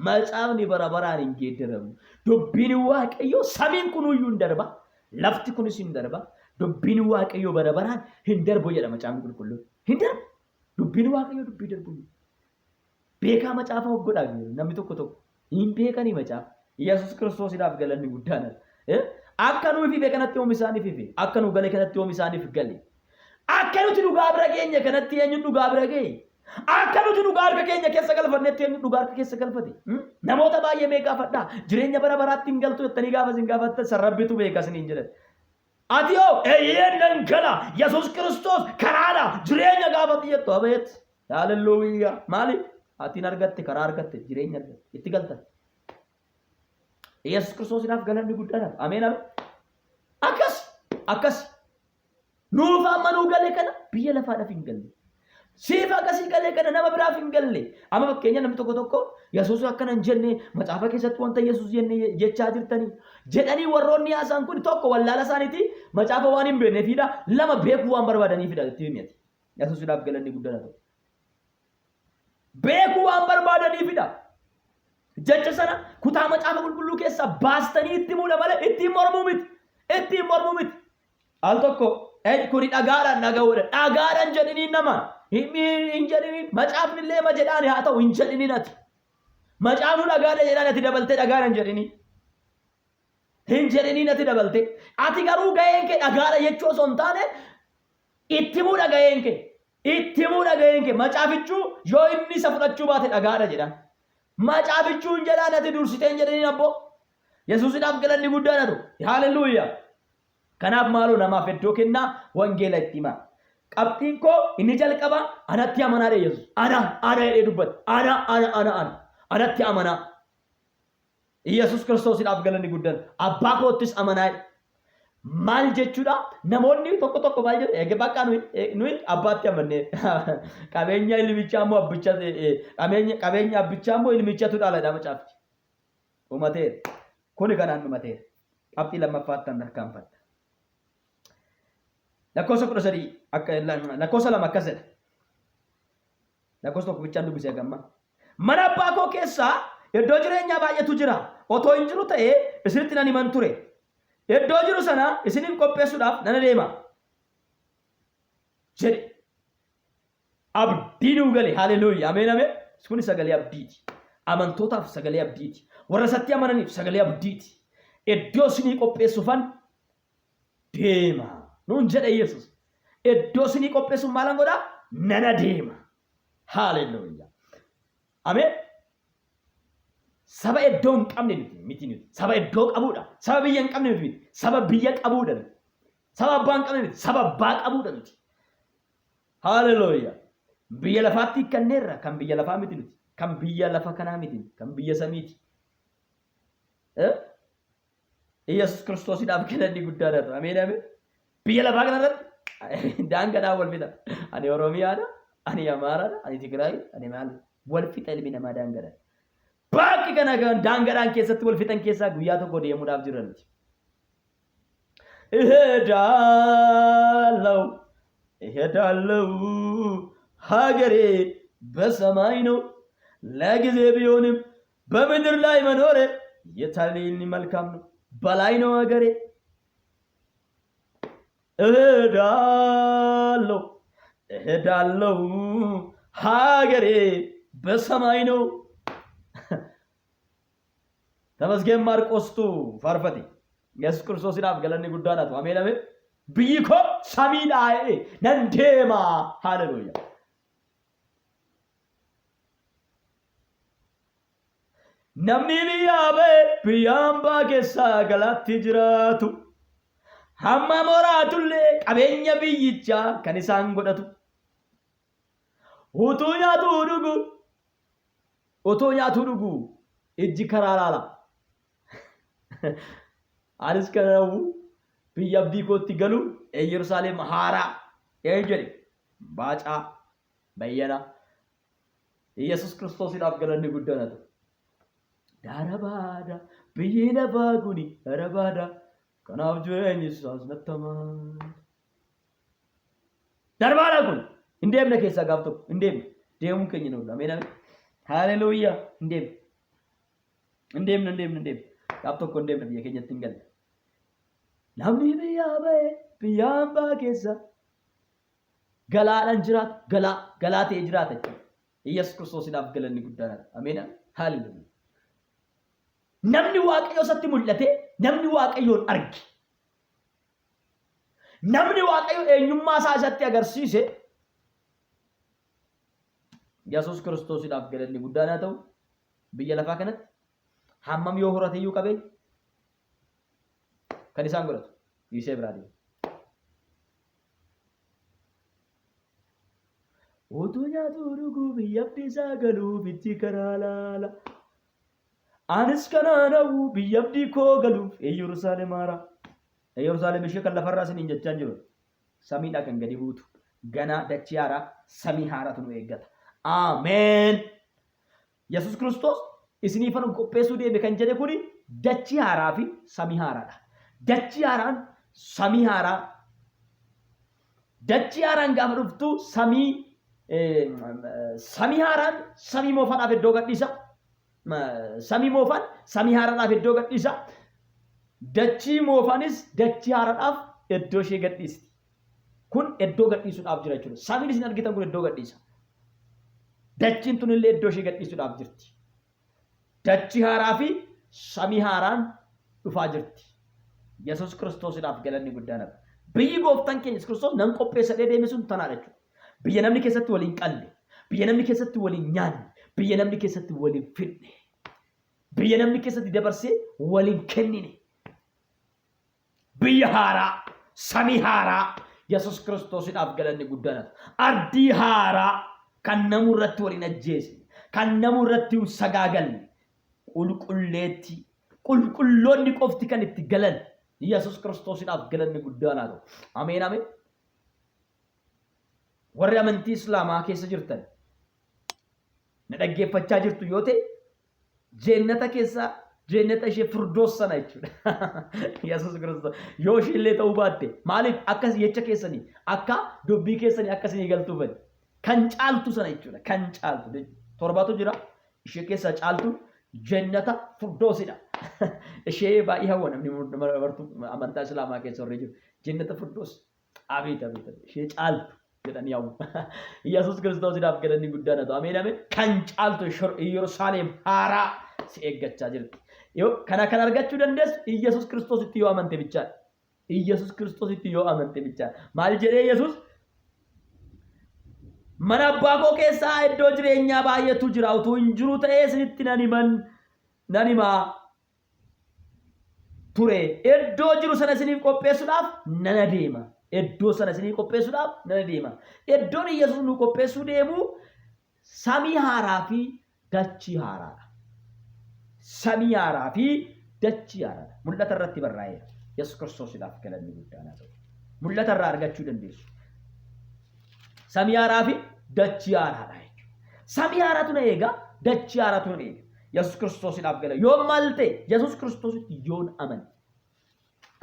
macaafni bara baraan hin geeddaramu. Dubbiin Waaqayyoo samiin kunuyyuu hin darba. Lafti kunis hin darba, dubbiin Waaqayyoo bara baraan hin darbu jedha macaafni qulqulluun. Hin darbu. Dubbiin Waaqayyoo dubbii darbu miti. Beekaa macaafa of godhaa jiru namni tokko tokko. Hin beekanii macaafa. Yesuus Kiristoosiidhaaf galanni guddaan. Akka nuyi fife kanatti yoom isaaniif fife? Akka nu gale kanatti yoom isaaniif gale? Akka nuti dhugaa bira geenye kanatti eenyuun dhugaa bira ga'e? Akka nuti dhugaa harka keenya keessa galfannetti eenyu dhugaa harka keessa galfate? Namoota baay'ee mee gaafadhaa. Jireenya bara baraatti hin galtu jettanii gaafa isin gaafattan san rabbitu beeka isiniin jedhan. Ati hoo eeyyeen nan gala Yesuus Kiristoos karaadha jireenya gaafatti jettu abeet. Haalelluuyaa. Maali? Ati hin argatte karaa argatte jireenya argatte itti galtan. Yesuus Kiristoosiidhaaf galanni guddaadha. Ameen ameen. Akkas akkas. Nuuf amma nuu gale kana biyya lafaadhaaf hin galle. Siif akkasii galee kana nama biraaf hin galle. Amma fakkeenya namni tokko tokko Yesuus akkana hin jenne macaafa keessatti wanta Yesuus jenne jechaa jirtanii jedhanii warroonni haasa'an kun tokko wallaala isaaniiti macaafa waan hin beekneefidha lama beekuu waan barbaadaniifidha itti himati. Yesuusidhaaf galanni guddaan haa ta'u. Beekuu waan barbaadaniifidha. Jecha sana kutaa macaafa qulqulluu keessaa baastanii itti himuudha malee ittiin mormuu miti. Ittiin mormuu miti. Al tokko kuni dhagaadhaan dhaga'uudha. Dhagaadhaan jedhiniin namaan. Hin jedhiniin. Macaafni illee ma jedhaan haa ta'u hin jedhiniin ati. Macaafni dhagaadha jedhaan ati dabaltee dhagaadha hin jedhiniin. Hin jedhiniin ati dabaltee. Ati garuu gaheen kee dhagaadha jechuu osoo hin taane itti himuudha gaheen kee. Itti himuudha gaheen kee. Macaafichuu yoo inni isa fudhachuu baate dhagaadha jedhaan. Macaafichuu hin jedhaan ati dursitee hin jedhiniin abboo. Yesuusidhaaf galanni guddaan haa ta'u. Haaleluyyaa. Kanaaf maaloo namaaf iddoo kennaa wangeela itti himaa. Qabxiin koo inni jalqabaa anatti amanaa jedhe Yesuus. Ana ana jedhee dubbate. Ana ana ana ana. Anatti amanaa. Yesuus Kiristoosidhaaf galanni guddaan. Abbaa koottis amanaa jedhe. Maal jechuudha? Namoonni tokko tokko maal jedhu? Egaa bakka nuyi abbaatti amannee qabeenya ilmichaa immoo abbicha qabeenya qabeenya abbichaa immoo ilmichatu dhaala jedha macaafichi. Dhumateera. Kuni kanaan dhumateera. Qabxii lammaffaattan tarkaanfadha. Lakkoofsa 13 akka lakkoofsa 2 akkas jedha. Lakkoofsa tokko bichaan dubbisee hagamma. Mana abbaa koo keessaa iddoo jireenyaa baay'eetu jira. Otoo hin jiru ta'ee isinitti nan himan ture. Iddoo jiru sana isiniif qopheessuudhaaf nan adeema. Jedhe. Abdii nuu gale. Haleluuya. Ameen ameen. Kuni sagalee abdiiti. Amantootaaf sagalee abdiiti. Warra isatti amananiif sagalee abdiiti. Iddoo isinii qopheessuufan deema. Nuun jedhe Yesuus. Iddoo isinii qopheessuuf maalan godhaa? Nana deema. Haleluuya. Ameen. Saba iddoo hin qabne nuti miti nuti. Saba iddoo qabuudha. Saba biyya hin qabne nuti miti. Saba biyya qabuudha nuti. Saba abbaa hin qabne miti. Saba abbaa qabuudha nuti. Haleluuya. Biyya lafaatti hiikkanneerra kan biyya lafaa miti nuti. Kan biyya lafa kanaa miti kan biyya samiiti. Eh? Iyyasuus Kiristoosiidhaaf galanni guddaan haa ta'u. Ameen ameen. Biyya lafaa kanarratti daangadhaan wal fixa. Ani Oromiyaadha, ani Amaaraadha, ani Tigraay, ani maal wal fixa ilmi namaa daangadhaan. Bakki kana kan daangadhaan keessatti wal fixan keessaa guyyaa tokko deemuudhaaf jirra nuti. እሄዳለሁ እሄዳለሁ ሀገሬ በሰማይ ነው። ለጊዜ ቢሆንም በምድር ላይ መኖሬ የታለኝ መልካም ነው። በላይ ነው ሀገሬ። እሄዳለሁ እሄዳለሁ ሀገሬ በሰማይ ነው። Tamasgeen Maarqostu faarfate. Yesuus Kiristoosiidhaaf galanni guddaan haa ta'u. Ameen ameen. Biyyi koo samiidhaa jedhee nan deema. Haleluuyaa. Namni biyyaa ba'e biyya hambaa keessaa galaatti jiraatu. Hamma moraatullee qabeenya biyyichaa kan isaan godhatu. Utuu nyaatuu dhugu Otoo nyaatuu dhugu ijji karaa laala. Anis kana hawwu biyya abdii kootti galu Yerusaalem haaraa een jedhe Baacaa Bayyanaa. Yesus Kiristoosiidhaaf galanni guddaan haa ta'u. Darabaadha biyyi lafaa kuni darabaadha kanaaf jireenyi isaas nattamaa. Darbaadha kun. Hin deemne keessaa gaaf tokko. Hin deemne. Deemuun keenya hin oolu. Ameen ameen. Haleluuyaa. Hin deemne. Hin deemne hin deemne hin deemne. Gaaf tokko hin deemne biyya keenyatti hin galle. Namni biyyaa ba'e biyya hambaa keessa galaadhaan jiraatu galaa galaa ta'ee jiraata jechuudha. Iyyasuus Kiristoosiidhaaf galanni guddaan haa ta'u. Ameen ameen. Haleluuyaa. Namni Waaqayyo isatti mul'ate namni Waaqayyoon arge Namni Waaqayyo eenyummaa isaa isatti agarsiise Yesuus Kiristoosiidhaaf galanni guddaan haa ta'u biyya lafaa kanatti hammam yoo horate iyyuu qabeenya kan isaan godhatu dhiisee biraa deema. Utuu nyaatuu dhuguu biyya abdii isaa galuuf itti karaa laala. Anis kanaan hawwu biyya abdii koo galuuf Iyyerusaalem haaraa. Iyyerusaalem ishee kan lafarraa isiniin jechaa hin jiru. Samiidhaa kan gadi buutu. Ganaa dachii haaraa samii haaraatu nu eeggata. Ameen. Yesus Kiristoos isiniifan qopheessuu deeme kan jedhe kuni dachii haaraa fi samii haaraadha. Dachii haaraan samii haaraa. Dachii haaraan gaafa dhuftu samii samii haaraan samii moofaadhaaf iddoo gadhiisa. Samii moofaan samii haaraadhaaf iddoo gadhiisa. Dachii moofaanis dachii haaraadhaaf iddoo ishee gadhiisti. Kun iddoo gadhiisuudhaaf jira jechuudha. Samiin isin argitan kun iddoo gadhiisa. Dachiin tun illee iddoo ishee gadhiisuudhaaf jirti. Dachii haaraa fi samii haaraan dhufaa jirti. Yesuus Kiristoosiidhaaf galanni guddaan haa ta'u. Biyyi gooftaan keenya Yesuus Kiristoos nan qopheessa jedhee deeme sun tanaadha jechuudha. Biyya namni keessatti waliin qalle, biyya namni keessatti waliin nyaanne, biyya namni keessatti waliin fidne, biyya namni keessatti dabarsee waliin kennine. Biyya haaraa, samii haaraa, Yesuus Kiristoosiidhaaf galanni guddaan haa ta'u. Ardii haaraa kan namu irratti wal hin ajjeesne, kan namu irratti hin sagaagalle, qulqulleettii, qulqulloonni qofti kan itti galan Yesuus Kiristoosiidhaaf galanni guddaan haa ta'u. Ameen ameen. Warri amantii Islaamaa keessa jirtan na dhaggeeffachaa jirtu yoo ta'e Jeennata keessa jeennata ishee firdoos sana jechuudha. Yesuus Kiristoos yoo ishee illee ta'uu baatte maaliif akkas jecha keessanii akka dubbii keessanii akka isinii galtuufani kan caaltu sana jechuudha kan caaltu torbatu jira ishee keessaa caaltu jennata firdoosidha. Ishee baay'ee hawwa namni martuu amantaa Islaamaa keessa warri jiru jennata firdoos. Abeet abeet abeet ishee caaltu jedhanii hawwu. Yesuus Kiristoosiidhaaf galanni guddaan haa ta'u. Ameen ameen. Kan caaltu Yerusaalem haaraa si eeggachaa jirti. Yoo kana kan argachuu dandeessu Yesuus Kiristoositti yoo amante bichaadha. Yesuus Kiristoositti yoo amante bichaadha. Maal jedhee Yesuus? Mana abbaa koo keessaa iddoo jireenyaa baay'eetu jira. Utuu hin jiru ta'ee isinitti nan himan nan himaa. ture. Iddoo jiru sana isiniif qopheessuudhaaf nan adeema. Iddoo sana isiniif qopheessuudhaaf nan adeema. Iddoon Yesuus nu qopheessuu deemu samii haaraa fi dachii haaraadha. Samii haaraa fi dachii haaraadha. Mul'ata irratti barraa'eera. Yesuus Kiristoosiidhaaf galanni guddaan haa ta'u. Mul'ata irraa argachuu dandeessu. Samii haaraa fi dachii haaraadha jechuudha. Samii haaraatu na eega, dachii haaraatu na eega. Yesuus Kiristoosiidhaaf gala. Yoon maal ta'e? Yesuus Kiristoositti yoon amane.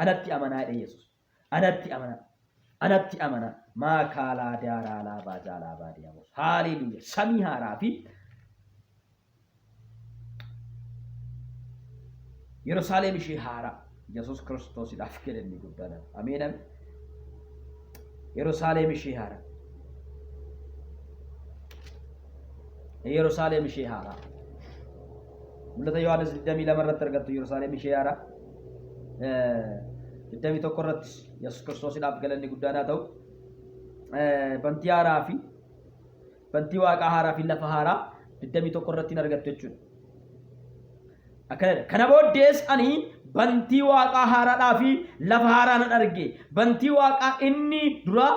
Anatti amanaa jedhe Yesuus. Anatti amanaa. Anatti amanaa. Maakaalaa daaraalaa baajaalaa baadiyaa. Haaleluuya. Samii haaraa fi Yerusaalem ishee haaraa. Yesuus Kiristoosiidhaaf galanni guddaan. Ameen ameen. Yerusaalem ishee haaraa. Yerusaalem ishee haaraa. Mul'ata Yohaannis 22 irratti argattu Yerusaalem ishee haaraa. 21 irratti Yesuus Kiristoosiidhaaf galanni guddaan haa ta'u. Bantii haaraa fi bantii waaqaa haaraa fi lafa haaraa 21 irratti hin argattu jechuudha. Akkana Kana booddees ani bantii waaqaa haaraadhaa fi lafa haaraa nan arge. Bantii waaqaa inni duraa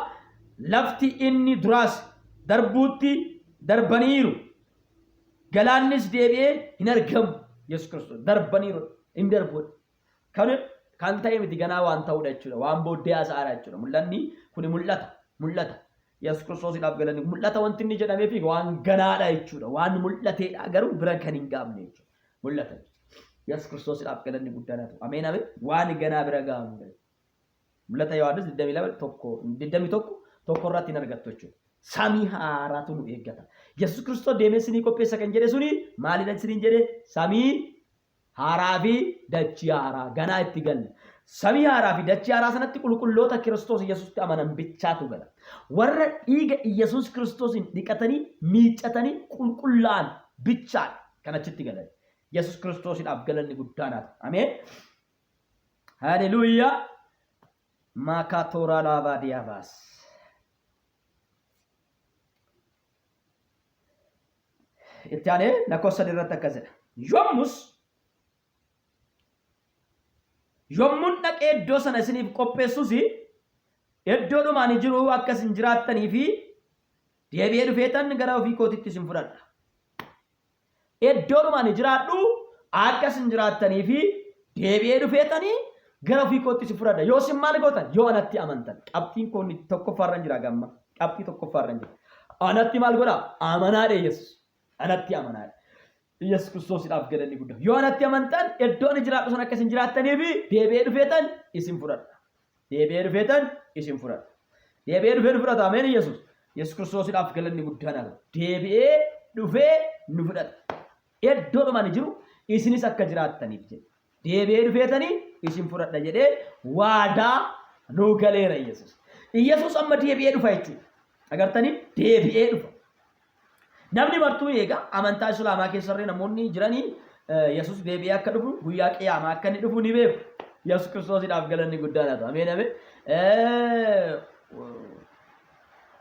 lafti inni duraas darbuutti darbaniiru. Galaannis deebi'ee hin argamu. Yesuus Kiristoos darbaniiru hin darbu. Kan kan ta'e miti ganaa waan ta'udha jechuudha. Waan booddee haasa'aadha jechuudha. Mul'anni kuni mul'ata. Mul'ata. Yesuus Kiristoosiidhaaf galanni mul'ata wanti inni jedhamee fi waan ganaadha jechuudha. Waan mul'ateedha garuu bira kan hin gahamne jechuudha. Mul'ata. Yesuus Kiristoosiidhaaf galanni guddaan haa ta'u. Ameen ameen. Waan ganaa bira gahamudha. Mul'ata Yohaannis 22 tokko 21 tokko irratti hin argattu jechuudha. Samii haaraatu nu eeggata. Yesuus Kiristoos deemee isinii qopheessa kan jedhe suni maalidha isiniin jedhe? Samii haaraa fi dachii haaraa ganaa itti galla. Samii haaraa fi dachii haaraa sanatti qulqulloota Kiristoos Yesuusitti amanan bichaatu gala. Warra dhiiga Yesuus Kiristoosiin dhiqatanii miiccatanii qulqullaa'an bichaadha kan achitti galan. Yesuus Kiristoosiidhaaf galanni guddaan haa ta'u. Ameen. Haleluuyaa. Maakaattooraa laabaa diyaabaas. Itti aanee lakkoofsa sadii irratti akkas jedha. Yommus yommuun dhaqee iddoo sana isiniif qopheessus iddoodhuma ani jiru akka isin jiraattanii fi deebi'ee dhufeetan gara ofii kootitti isin fudhadha. Iddoodhuma ani jiraadhu akka isin jiraattanii fi deebi'ee dhufeetanii gara ofii kootti isin fudhadha. Yoo isin maal gootan? Yoo anatti amantan. Qabxiin koo inni tokkoffaarra hin jira gamma. Qabxii tokkoffaarra hin jira. Anatti maal godhaa? Amanaadha Yesuus. Anatti amanaadha. Yesuus Kiristoosiidhaaf galanni guddaa. Yoo anatti amantan iddoo ani jiraadhu sana akka isin jiraattanii fi deebi'ee dhufeetan isin fudhadha. Deebi'ee dhufeetan isin fudhadha. Deebi'ee dhufee nu fudhata. Ameen Yesuus. Yesuus Kiristoosiidhaaf galanni guddaan haa ta'u. Deebi'ee dhufee nu fudhata. Iddoodhuma ani jiru isinis akka jiraattaniif jedhe. Deebi'ee dhufeetanii isin fudhadha jedhee waadaa nuu galeera Yesuus. Iyyasuus amma deebi'ee dhufa jechuudha. Agartanii deebi'ee dhufa. Namni martuu egaa amantaa Islaamaa keessarree namoonni jiranii Yesuus deebi'ee akka dhufu guyyaa qiyaamaa akka inni dhufu ni beeku. Yesuus Kiristoosiidhaaf galanni guddaan haa ta'u. Ameen ameen.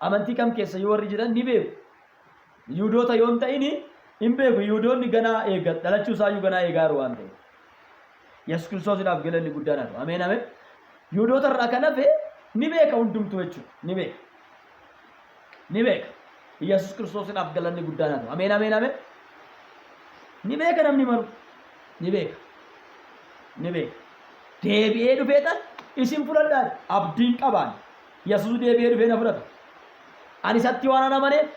Amantii kam keessa yoo warri jiran ni beeku. Yihudoota yoo hin ta'in hin beeku. Yihudoonni ganaa eega dhalachuu isaayyuu ganaa eegaa jiru waan ta'eef. Yesuus Kiristoosiidhaaf galanni guddaan haa ta'u. Ameen ameen. Yihudoota irraa kan hafe ni beeka hundumtuu jechuudha. Ni beeka. Ni beeka. Yesuus Kiristoosiidhaaf galanni guddaan haa ta'u. Ameen ameen ameen. Ni beeka namni maru. Ni beeka. Ni beeka. Deebi'ee dhufeetan isin fudhadhaa abdiin qabaan. Yesuus deebi'ee dhufee na fudhata. Ani isatti waan amaneef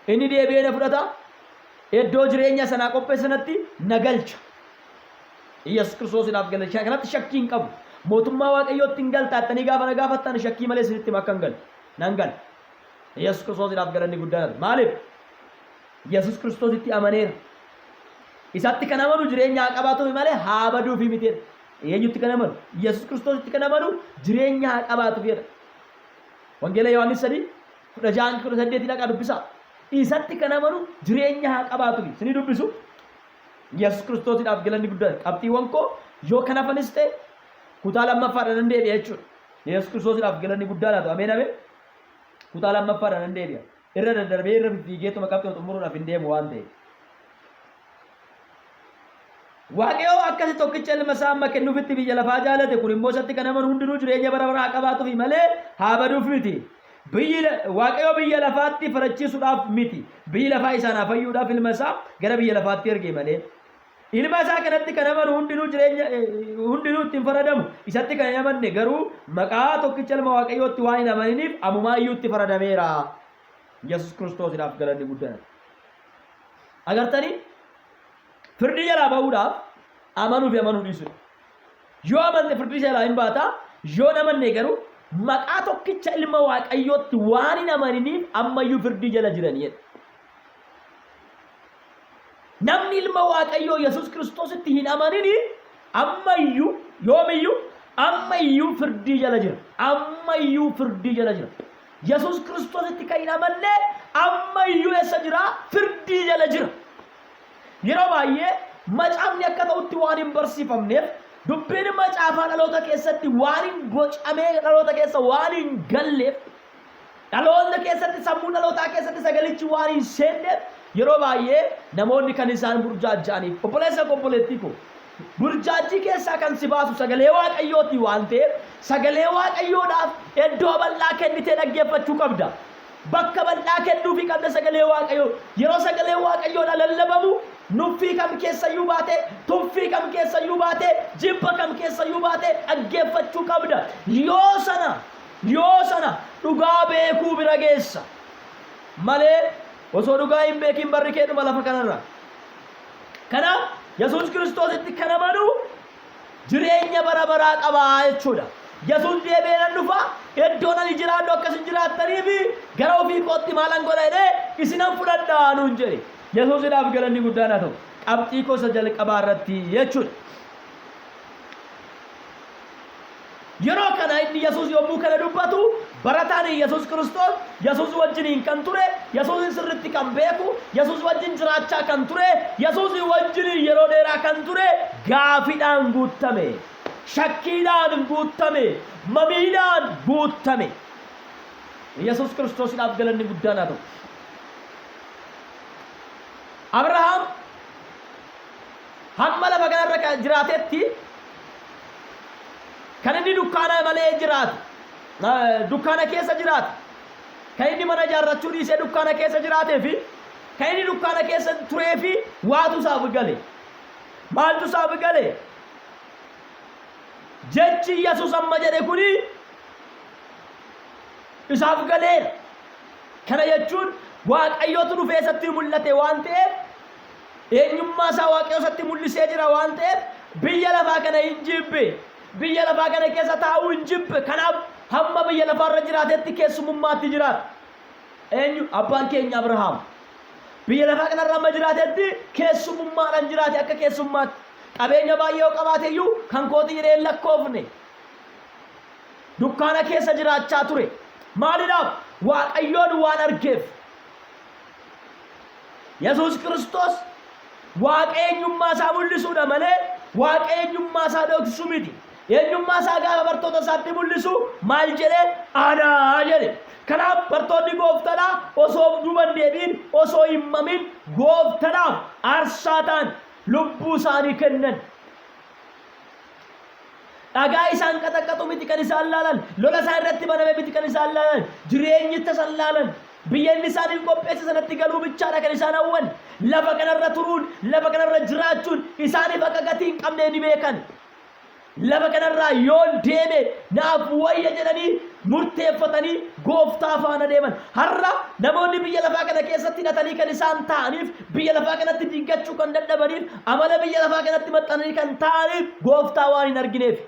inni deebi'ee na fudhata. Iddoo jireenya sanaa qopheesse sanatti na galcha. Yesuus Kiristoosiidhaaf galcha. Kanatti shakkii hin qabu. Mootummaa Waaqayyootti hin galta jettanii gaafa na gaafattan shakkii malee isinitti hima akka hin galu. Nan gala. Yesuus Kiristoosiidhaaf galanni guddaan. Maaliif? Yesuus Kiristoositti amaneera. Isatti kan amanu jireenya haa qabaatuufi malee haa baduufi miti jedha. Eenyutti kan amanu? Yesuus Kiristoositti kan amanu jireenya haa qabaatuufi jedha. Wangeela Yohaannis 3 16 18 dhaqaa dubbisaa. Isatti kan amanu jireenya haa qabaatuufi. Isinii dubbisu. Yesuus Kiristoosiidhaaf galanni guddaan. Qabxiiwwan koo yoo kan hafanis ta'e kutaa lammaffaadhaan nan deebi'a jechuudha. Yesuus Kiristoosiidhaaf galanni guddaan haa ta'u. Ameen ameen. Kutaa lammaffaadhaan nan deebi'a. Irra daddarbee irra fiffiigeetuma qabxii xumuruudhaaf hin deemu waan ta'eef. Waaqayyo akkasi tokkicha ilma isaa amma kennuufitti biyya lafaa jaalate kun immoo isatti kan amanu hundinuu jireenya bara baraa haa qabaatuufi malee haa baduuf miti. Biyyi Waaqayyo biyya lafaatti farachiisuudhaaf miti. Biyyi lafaa isaan haa fayyuudhaaf ilma isaa gara biyya lafaatti erge malee. Ilma isaa kanatti kan amanu hundinuu jireenya hundinuu ittiin faradamu. Isatti kan hin amanne garuu maqaa tokkicha ilma Waaqayyootti waan hin amaniniif amumaa iyyuu itti faradameera. Yesus Kiristoosiidhaaf galanni guddaan. Agartanii firdii jalaa ba'uudhaaf amanuu fi amanuu dhiisudha. Yoo amante firdii jalaa hin baata, yoo hin amanne garuu maqaa tokkicha ilma Waaqayyootti waan hin amaniniif ammayyuu firdii jala jiranii jedha. Namni ilma Waaqayyoo Yesuus Kiristoositti hin amanini ammayyuu yoomiyyuu ammayyuu firdii jala jira. Ammayyuu firdii jala jira. Yesuus Kiristoositti kan hin amanne ammayyuu eessa jira? Firdii jala jira. Yeroo baay'ee macaafni akka ta'utti waan hin barsiifamneef dubbiin macaafaa dhaloota keessatti waan hin bocamee dhaloota keessa waan hin galleef dhaloota keessatti sammuu dhalootaa keessatti sagalichi waan hin seenneef yeroo baay'ee namoonni kan isaan burjaajja'aniif obboleessa koo obboleettii koo burjaajjii keessaa kan si baasu sagalee waaqayyooti waan ta'eef sagalee waaqayyoodhaaf iddoo bal'aa kennitee dhaggeeffachuu qabda. Bakka bal'aa kennuufii qabda sagalee Waaqayyoo. Yeroo sagalee Waaqayyoodha lallabamu nuffii kam keessayyuu baatee, tuffii kam keessayyuu baatee, jibba kam keessayyuu baatee dhaggeeffachuu qabda. Yoo sana yoo sana dhugaa beekuu bira geessa. Malee osoo dhugaa hin beekin barri kee dhuma lafa kanarra. Kanaaf Yesuus Kiristoositti kan amanu jireenya bara baraa qaba jechuudha. Yesuus deebi'ee nan dhufa, iddoon ani jiraadhu akka isin jiraattaniif gara ofii kootti maalan godha jedhee isinan fudhadha nuun jedhe. Yesuusidhaaf galanni guddaan haa ta'u. Qabxii koo isa jalqabaa irratti jechuudha. Yeroo kana inni Yesuus yommuu kana dubbatu barataan Yesuus Kiristoos Yesuus wajjiniin kan ture, Yesuusin sirriitti kan beeku, Yesuus wajjin jiraachaa kan ture, Yesuus wajjiniin yeroo dheeraa kan ture gaafidhaan guuttame. Shakkiidhaan guuttame. Mamiidhaan guuttame. Yesuus Kiristoosiidhaaf galanni guddaan haa ta'u. Abrahaam hamma lafa kanarra kan jiraatetti kan inni dukkaana malee jiraatu dukkaana keessa jiraatu kan inni mana ijaarrachuu dhiisee dukkaana keessa jiraatee fi kan inni dukkaana keessa turee fi waatu isaaf gale maaltu isaaf gale jechi Yesuus amma jedhe kuni isaaf galeera kana jechuun Waaqayyotu dhufee isatti mul'ate waan ta'eef Eenyummaa isaa Waaqayyo isatti mul'isee jira waan ta'eef biyya lafaa kana hin jibbe. Biyya lafaa kana keessa taa'uu hin jibbe. Kanaaf hamma biyya lafaarra jiraatetti keessumummaatti jiraata. Eenyu? Abbaan keenya Abrahaam. Biyya lafaa kanarra hamma jiraatetti keessumummaadhaan jiraate akka keessummaatti. Qabeenya baay'ee yoo qabaate iyyuu kan kooti jedhee hin lakkoofne. Dukkaana keessa jiraachaa ture. Maalidhaaf? Waaqayyoon waan argeef. Yesuus Kiristoos Waaqa eenyummaa isaa mul'isuudha malee Waaqa eenyummaa isaa dhoksu miti. Eenyummaa isaa gaafa bartoota isaatti mul'isu maal jedhe? Ana jedhe. Kanaaf bartoonni gooftadhaa osoo of duuba hin deebi'in, osoo hin mamin gooftadhaaf aarsaa ta'an, lubbuu isaanii kennan. Dhagaa isaan qaxaqqaxu miti kan isaan laalan, lola isaan irratti baname miti kan isaan laalan, jireenyicha san laalan. Biyya inni isaaniif qopheesse sanatti galuu bichaadha kan isaan hawwan. Lafa kanarra turuun, lafa kanarra jiraachuun isaaniif akka gatii hin qabne ni beekan. Lafa kanarraa yoon deeme naaf wayya jedhanii murteeffatanii gooftaa faana deeman. Har'a namoonni biyya lafaa kana keessatti hidhatanii kan isaan taa'aniif, biyya lafaa kanatti diiggachuu kan dadhabaniif, amala biyya lafaa kanatti maxxananii kan taa'aniif gooftaa waan hin argineef.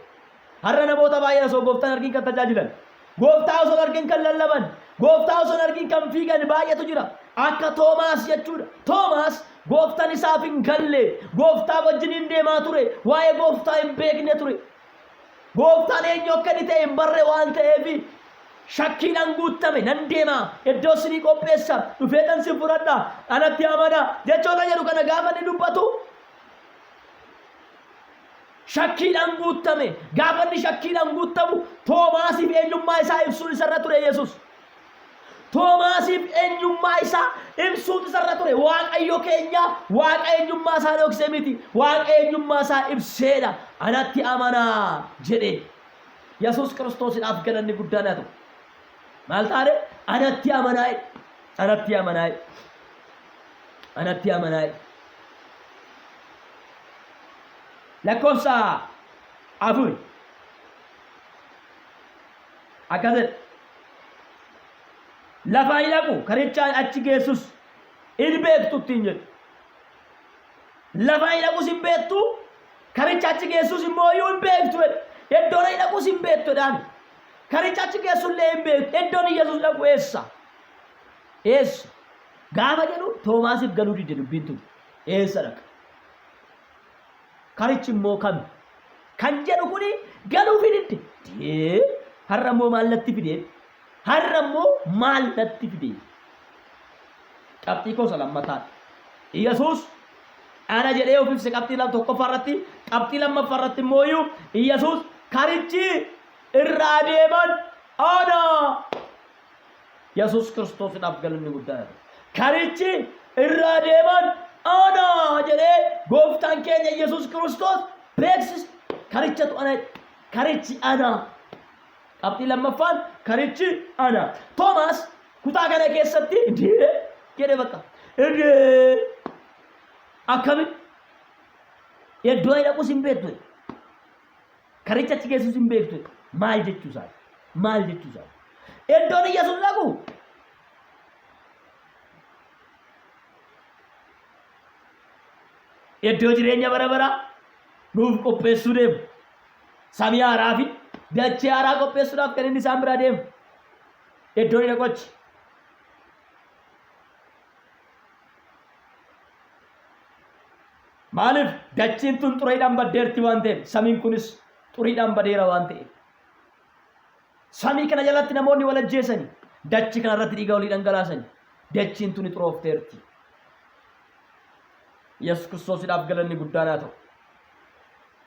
Har'a namoota baay'een osoo gooftaa hin argin kan tajaajilan, gooftaa osoo hin argin kan lallaban, gooftaa osoo hin argin kan fiigan baay'eetu jira. Akka Toomaas jechuudha. Toomaas gooftaan isaaf hin galle, gooftaa wajjin hin deemaa ture, waa'ee gooftaa hin beekne ture. Gooftaan eenyu akka inni ta'e hin barre waan ta'eef shakkiidhaan guuttame nan deema, iddoo isinii qopheessa, dhufeetan sin fudhadha, anatti amana jechoota jedhu kana gaafa inni dubbatu shakkiidhaan guuttame. Gaafa inni shakkiidhaan guuttamu Toomaasiif eenyummaa isaa ibsuun isarra ture Yesuus. Toomaasiif eenyummaa isaa ibsuutu isarra ture. Waaqayyo keenya Waaqa eenyummaa isaa dhokse miti. Waaqa eenyummaa isaa ibseedha. Anatti amanaa jedhee. Yesuus Kiristoosidhaaf galanni guddaan haa ta'u. Maal taane? Anatti amanaa jedhe. Anatti amanaa jedhe. Anatti amanaa jedhe. Lakkoofsa 4 akkas jedha. Lafa hin dhaqu karichaan achi geessus hin beektu ittiin jedhu. Lafa hin dhaqus hin beektu karicha achi geessus immoo iyyuu hin beektu jedhe. Iddoon hin dhaqus hin beektu jedhaan. Karicha achi geessullee hin beektu. Iddoon Yesuus dhaqu eessa? Eessa? Gaafa jedhu Toomaasiif galuu didde dubbiin tun. Eessa dhaqa? Karichi immoo kami? Kan jedhu kuni galuufi didde. Dee har'a immoo maal natti fide? Har'a immoo maal natti fide? Qabxii koo isa lammataa. Iyyasuus ana jedhee of ibse qabxii tokkoffaa irratti, qabxii lammaffaa irratti immoo iyyuu Iyyasuus karichi irraa deeman ana. Yesuus Kiristoosidhaaf galanni guddaan haa ta'u. Karichi irraa deeman ana jedhee gooftaan keenya Yesuus Kiristoos beeksise. Karichatu ana jedhe. Karichi ana. Qabxii lammaffaan karichi ana. Toomaas kutaa kana keessatti indee jedhe bakka. Indee akkamitti iddoo inni dhaqus hin beektu. Karicha achi geessus hin beektu. Maal jechuu isaati? Maal jechuu isaati? Iddoon Iyyasuus dhaqu iddoo jireenya bara baraa nuuf qopheessuu deemu. Samii haaraa fi dachee haaraa qopheessuudhaaf kan inni isaan biraa deemu. Iddoon inni dhaqu achi. Maaliif? Dachiin tun xuriidhaan baddeerti waan ta'eef, samiin kunis xuriidhaan badeera waan ta'eef. Samii kana jalatti namoonni wal ajjeesani, dachi kana irratti dhiiga walii dhangalaasani, dachiin tuni xuroofteerti. Yesuus Kiristoosidhaaf galanni guddaan haa ta'u.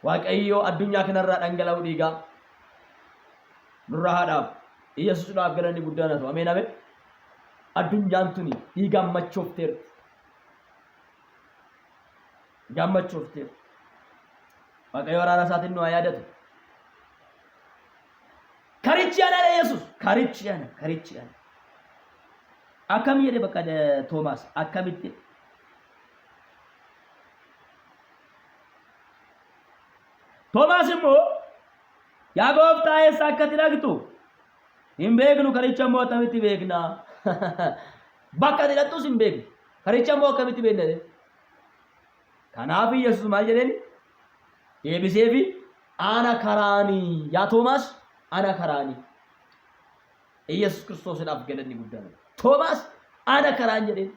Waaqayyo addunyaa kanarraa dhangala'uu dhiigaa nurraa haa dhaabu. Yesuusidhaaf galanni guddaan haa ta'u. Ameen ameen. Addunyaan tuni dhiigaan machoofteerti. Gammachuufteerti. Waaqayyo araara isaatiin nu haa yaadatu. Karichi ana jedhe Yesuus. Karichi ana, karichi ana. Akkam jedhe bakka Toomaas akkamitti? Toomaas immoo yaa gooftaa eessa akka ati dhaqxu hin beeknu karicha immoo akkamitti beekna? Bakka ati dhaqxus hin beeknu. Karicha immoo akkamitti beekna jedheen. Kanaaf Yesuus maal jedheen? Deebiseefi ana karaanii yaa Toomaas ana karaanii. Yesuus Kiristoosidhaaf galanni guddaan. Toomaas ana karaan jedheen.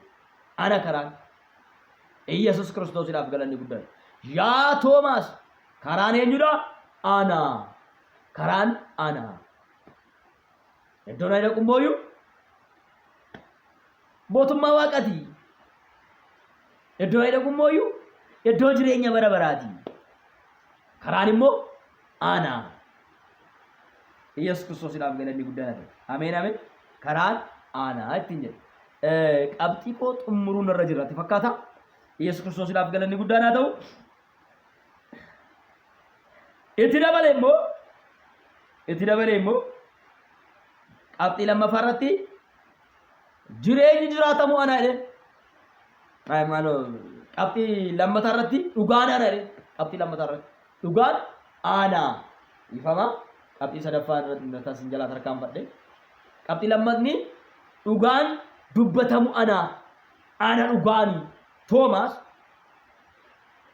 Ana karaan. Yesuus Kiristoosidhaaf galanni guddaan. Yaa Toomaas karaan eenyudha? Ana. Karaan ana. Iddoon ani dhaqu immoo mootummaa waaqati. Iddoo ani dhaqu immoo iddoo jireenya bara baraati. Karaan immoo ana. Yesuus Kiristoosiidhaaf galanni guddaan haa ta'u. Ameen ameen. Karaan ana ittiin jedhe. Qabxii koo xumuruun irra jira natti fakkaata. Yesuus Kiristoosiidhaaf galanni guddaan haa ta'u. Itti dabalee immoo itti dabalee immoo qabxii lammaffaa irratti jireenyi jiraatamu ana jedheen. Ay, maaloo qabxii lammataa irratti dhugaan ana jedheen. Qabxii lammataa irratti dhugaan ana. Ifama qabxii sadaffaa irratti sin jalaa tarkaanfadhe. Qabxii lammatni dhugaan dubbatamu ana. Ana dhugaani. Toomaas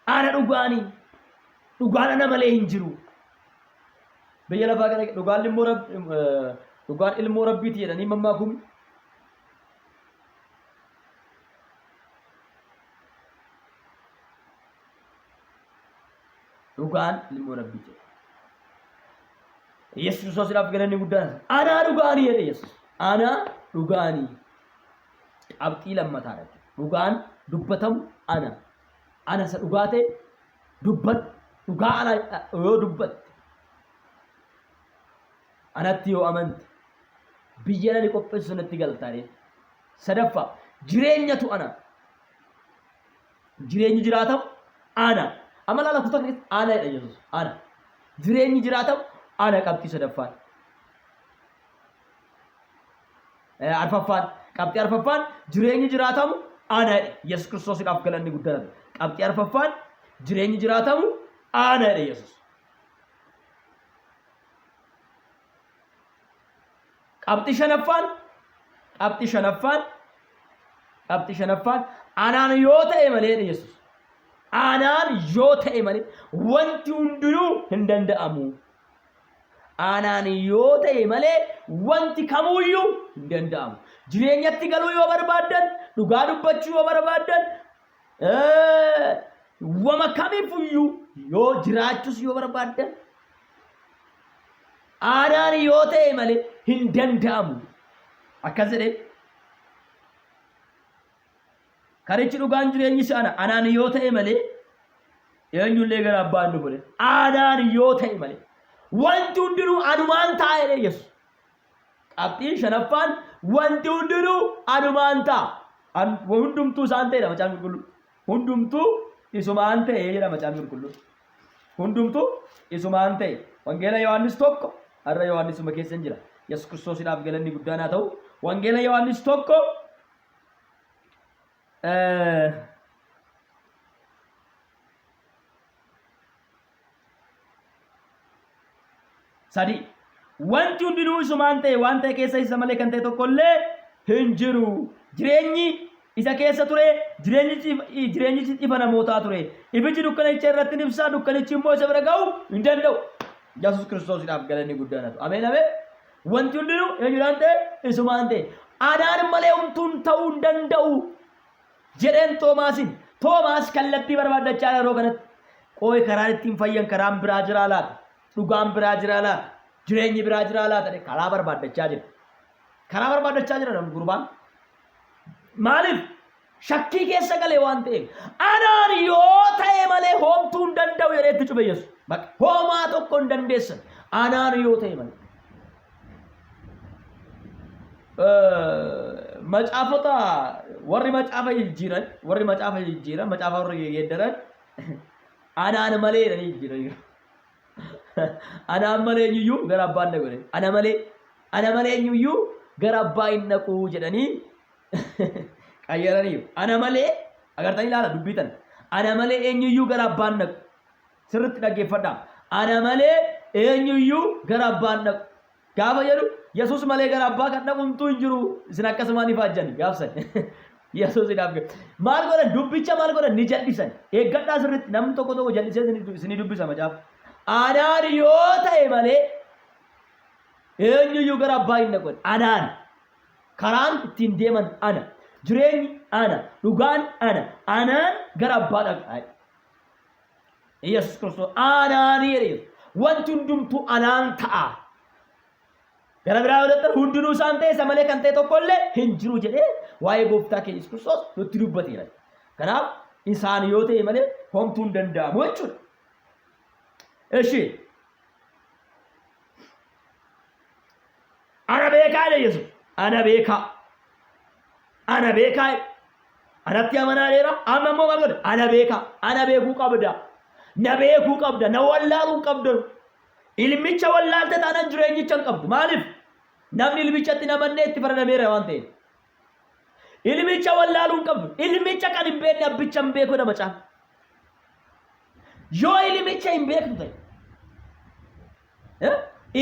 Ana dhugaani. Dhugaan ana malee hin jiru. Biyya lafaa kana dhugaan ilmoo dhugaan ilmoo rabbiiti jedhanii mammaakuun dhugaan ilmoo rabbiiti jedha. Yesuus Kiristoosiidhaaf galanni guddaan anaa dhugaanii jedhe Yesuus. Anaa dhugaanii. Qabxii lammataa irratti dhugaan dubbatamu ana. Ana isa dhugaa ta'e dubbadhu. Dhugaa ana yoo dubbatte anatti yoo amante biyya ani qopheessu sanatti galta jedheen. Sadaffaa jireenyatu ana. Jireenyi jiraatamu ana. Amma laala kutaa keessatti ana jedha Yesuus. Ana. Jireenyi jiraatamu ana qabxii sadaffaan. Arfaffaan qabxii arfaffaan jireenyi jiraatamu ana jedhe Yesuus Kiristoosiidhaaf galanni guddaan haa ta'u. Qabxii arfaffaan jireenyi jiraatamu ana jedhe Yesuus. Qabxii shanaffaan qabxii shanaffaan qabxii shanaffaan anaan yoo ta'e malee jedhe Yesuus. Anaan yoo ta'e malee wanti hundinuu hin danda'amu. Anaan yoo ta'e malee wanti kamuuyyuu hin danda'amu. Jireenyatti galuu yoo barbaaddan, dhugaa dubbachuu yoo barbaaddan, wama kamiifuyyuu yoo jiraachus yoo barbaaddan, anaan yoo ta'e malee hin danda'amu. Akkas jedhee Karichi dhugaan jireenyis ana. Anaan yoo ta'e malee eenyullee gara abbaa hin dhufu jedhe. Anaan yoo ta'e malee. Wanti hundinuu anumaan ta'a jedhe Yesuus. Qabxiin shanaffaan wanti hundinuu anumaan ta'a. Hundumtuu isaan ta'edha macaan qulqulluu. Hundumtuu isumaan ta'e jedha macaan qulqulluu. Hundumtuu isumaan ta'e. Wangeela Yohaannis 1 har'a Yohaannisuma keessa hin jira. Yesuus Kiristoosiidhaaf galanni guddaan haa ta'u. Wangeela Yohaannis 1 3. Wanti hundinuu isumaan ta'e waan ta'e keessa isa malee kan ta'e tokko illee hin jiru. Jireenyi isa keessa ture, jireenyichi ifa namootaa ture. Ifichi dukkanicha irratti ni ibsa, dukkanichi immoo isa bira ga'uu hin danda'u. Yesuus Kiristoosiidhaaf galanni guddaan haa ta'u. Ameen ameen. Wanti hundinuu eenyudhaan ta'e? Isumaan ta'e. Anaan malee homtuun ta'uu hin danda'u jedheen Toomaasiin. Toomaas kallattii barbaaddachaa yeroo kanatti. Qooyi karaan ittiin fayyan karaan biraa jiraa laata? Dhugaan biraa jiraa laata? Jireenyi biraa jiraa laata? jedhee karaa barbaaddachaa jira. Karaa barbaaddachaa jira namni gurbaan. Maaliif? Shakkii keessa galee waan ta'eef. Anaan yoo ta'e malee homtuu hin danda'u jedhee itti cufe Yesuus. Bakka homaa tokko hin dandeessan. Anaan yoo ta'e malee. Macaafota warri macaafa jijjiiran warri macaafa jijjiiran macaafa warri geeddaran anaan malee jedhanii jijjiiran. Anaan malee eenyuyyuu gara abbaa hin dhaqu jedhanii. Ana malee ana malee eenyuyyuu gara abbaa hin dhaqu jedhanii qayyaraniiru. Ana malee agartanii ilaala dubbii tana. Ana malee eenyuyyuu gara abbaa hin dhaqu. Sirriitti dhaggeeffadhaa. Ana malee eenyuyyuu gara abbaa hin dhaqu. Gaafa jedhu Yesuus malee gara abbaa kan dhaqu homtuu hin jiru. Isin akkasumaan ifaajjan gaafsan. Yesuus hidhaaf maal godhan dubbicha maal godhan ni jal'isan. Eeggadhaa sirriitti namni tokko tokko jal'isee isinii dubbisa macaafa. Anaan yoo ta'e malee eenyuyyuu gara abbaa hin dhaqu. Anaan. Karaan ittiin deeman ana. Jireenyi ana. Dhugaan ana. Anaan gara abbaa dhaqa. Yesuus Kiristoos anaan jedhe Yesuus. Wanti hundumtuu anaan ta'a. Gara biraa yoo jettan hundinuu isaan ta'e isa malee kan ta'e tokko illee hin jiru jedhee waa'ee gooftaa keenya Yesuus Kiristoos nutti dubbateera. Kanaaf isaan yoo ta'e malee homtuu hin danda'amu jechuudha. Eshi. Ana beekaa jedhe Yesuus. Ana beekaa. Ana beekaa jedhe. Anatti amanaa dheera. Amma immoo maal godhe? Ana beekaa. Ana beekuu qabda. Na beekuu qabda. Na wallaaluu hin qabdu. Ilmicha wallaalte taanaan jireenyicha hin qabdu. Maaliif? Namni ilmichatti hin amanne itti faradameera waan ta'eef. Ilmicha wallaaluu hin qabdu. Ilmicha kan hin beekne abbicha hin beeku jedha macaafni. Yoo ilmicha hin beektu ta'e,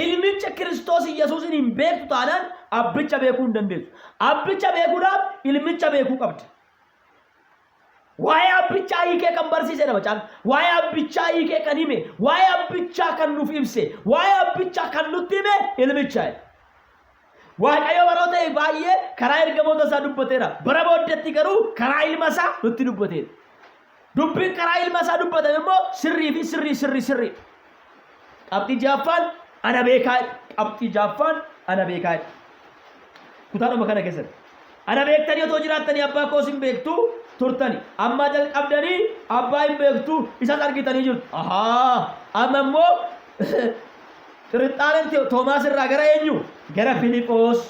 ilmicha Kiristoos Yesuusin hin beektu taanaan abbicha beekuu hin dandeessu. Abbicha beekuudhaaf ilmicha beekuu qabda. Waa'ee abbichaa hiikee kan barsiisedha macaafni. Waa'ee abbichaa hiikee kan hime, waa'ee abbichaa kan nuuf ibse, waa'ee abbichaa kan nutti hime ilmicha. Waaqayyo baroo ta'e baay'ee karaa ergamoota isaa dubbateera. Bara booddeetti garuu karaa ilma isaa nutti dubbateera. Dubbiin karaa ilma isaa dubbatame immoo sirrii fi sirrii sirrii sirrii. Qabxii ja'affaan ana beekaa qabxii ja'affaan ana beekaa kutaadhuma kana keessatti. Ana beektanii otoo jiraattanii abbaa koos hin beektu turtani. Ammaa jalqabdanii abbaa hin beektu isas argitanii jirtu. Ahaa amma immoo xirixxaareen Toomaas irraa gara eenyu? Gara Filiphos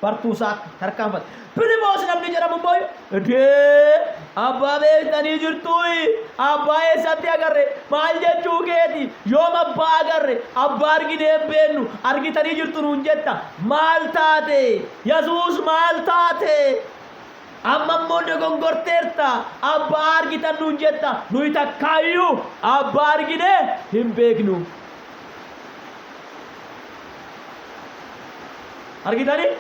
bartuu isaa tarkaanfate. Filiphos namni jedhamu immoo idee abbaa beektanii jirtuuyi abbaa eessatti agarre maal jechuu keeti yoom abbaa agarre abbaa arginee hin beennu argitanii jirtu nuun jetta maal taate Yesuus maal taate amma immoo dogongorteerta abbaa argitan nuun jetta nuyi takkaayyuu abbaa arginee hin beeknu. Argitanii?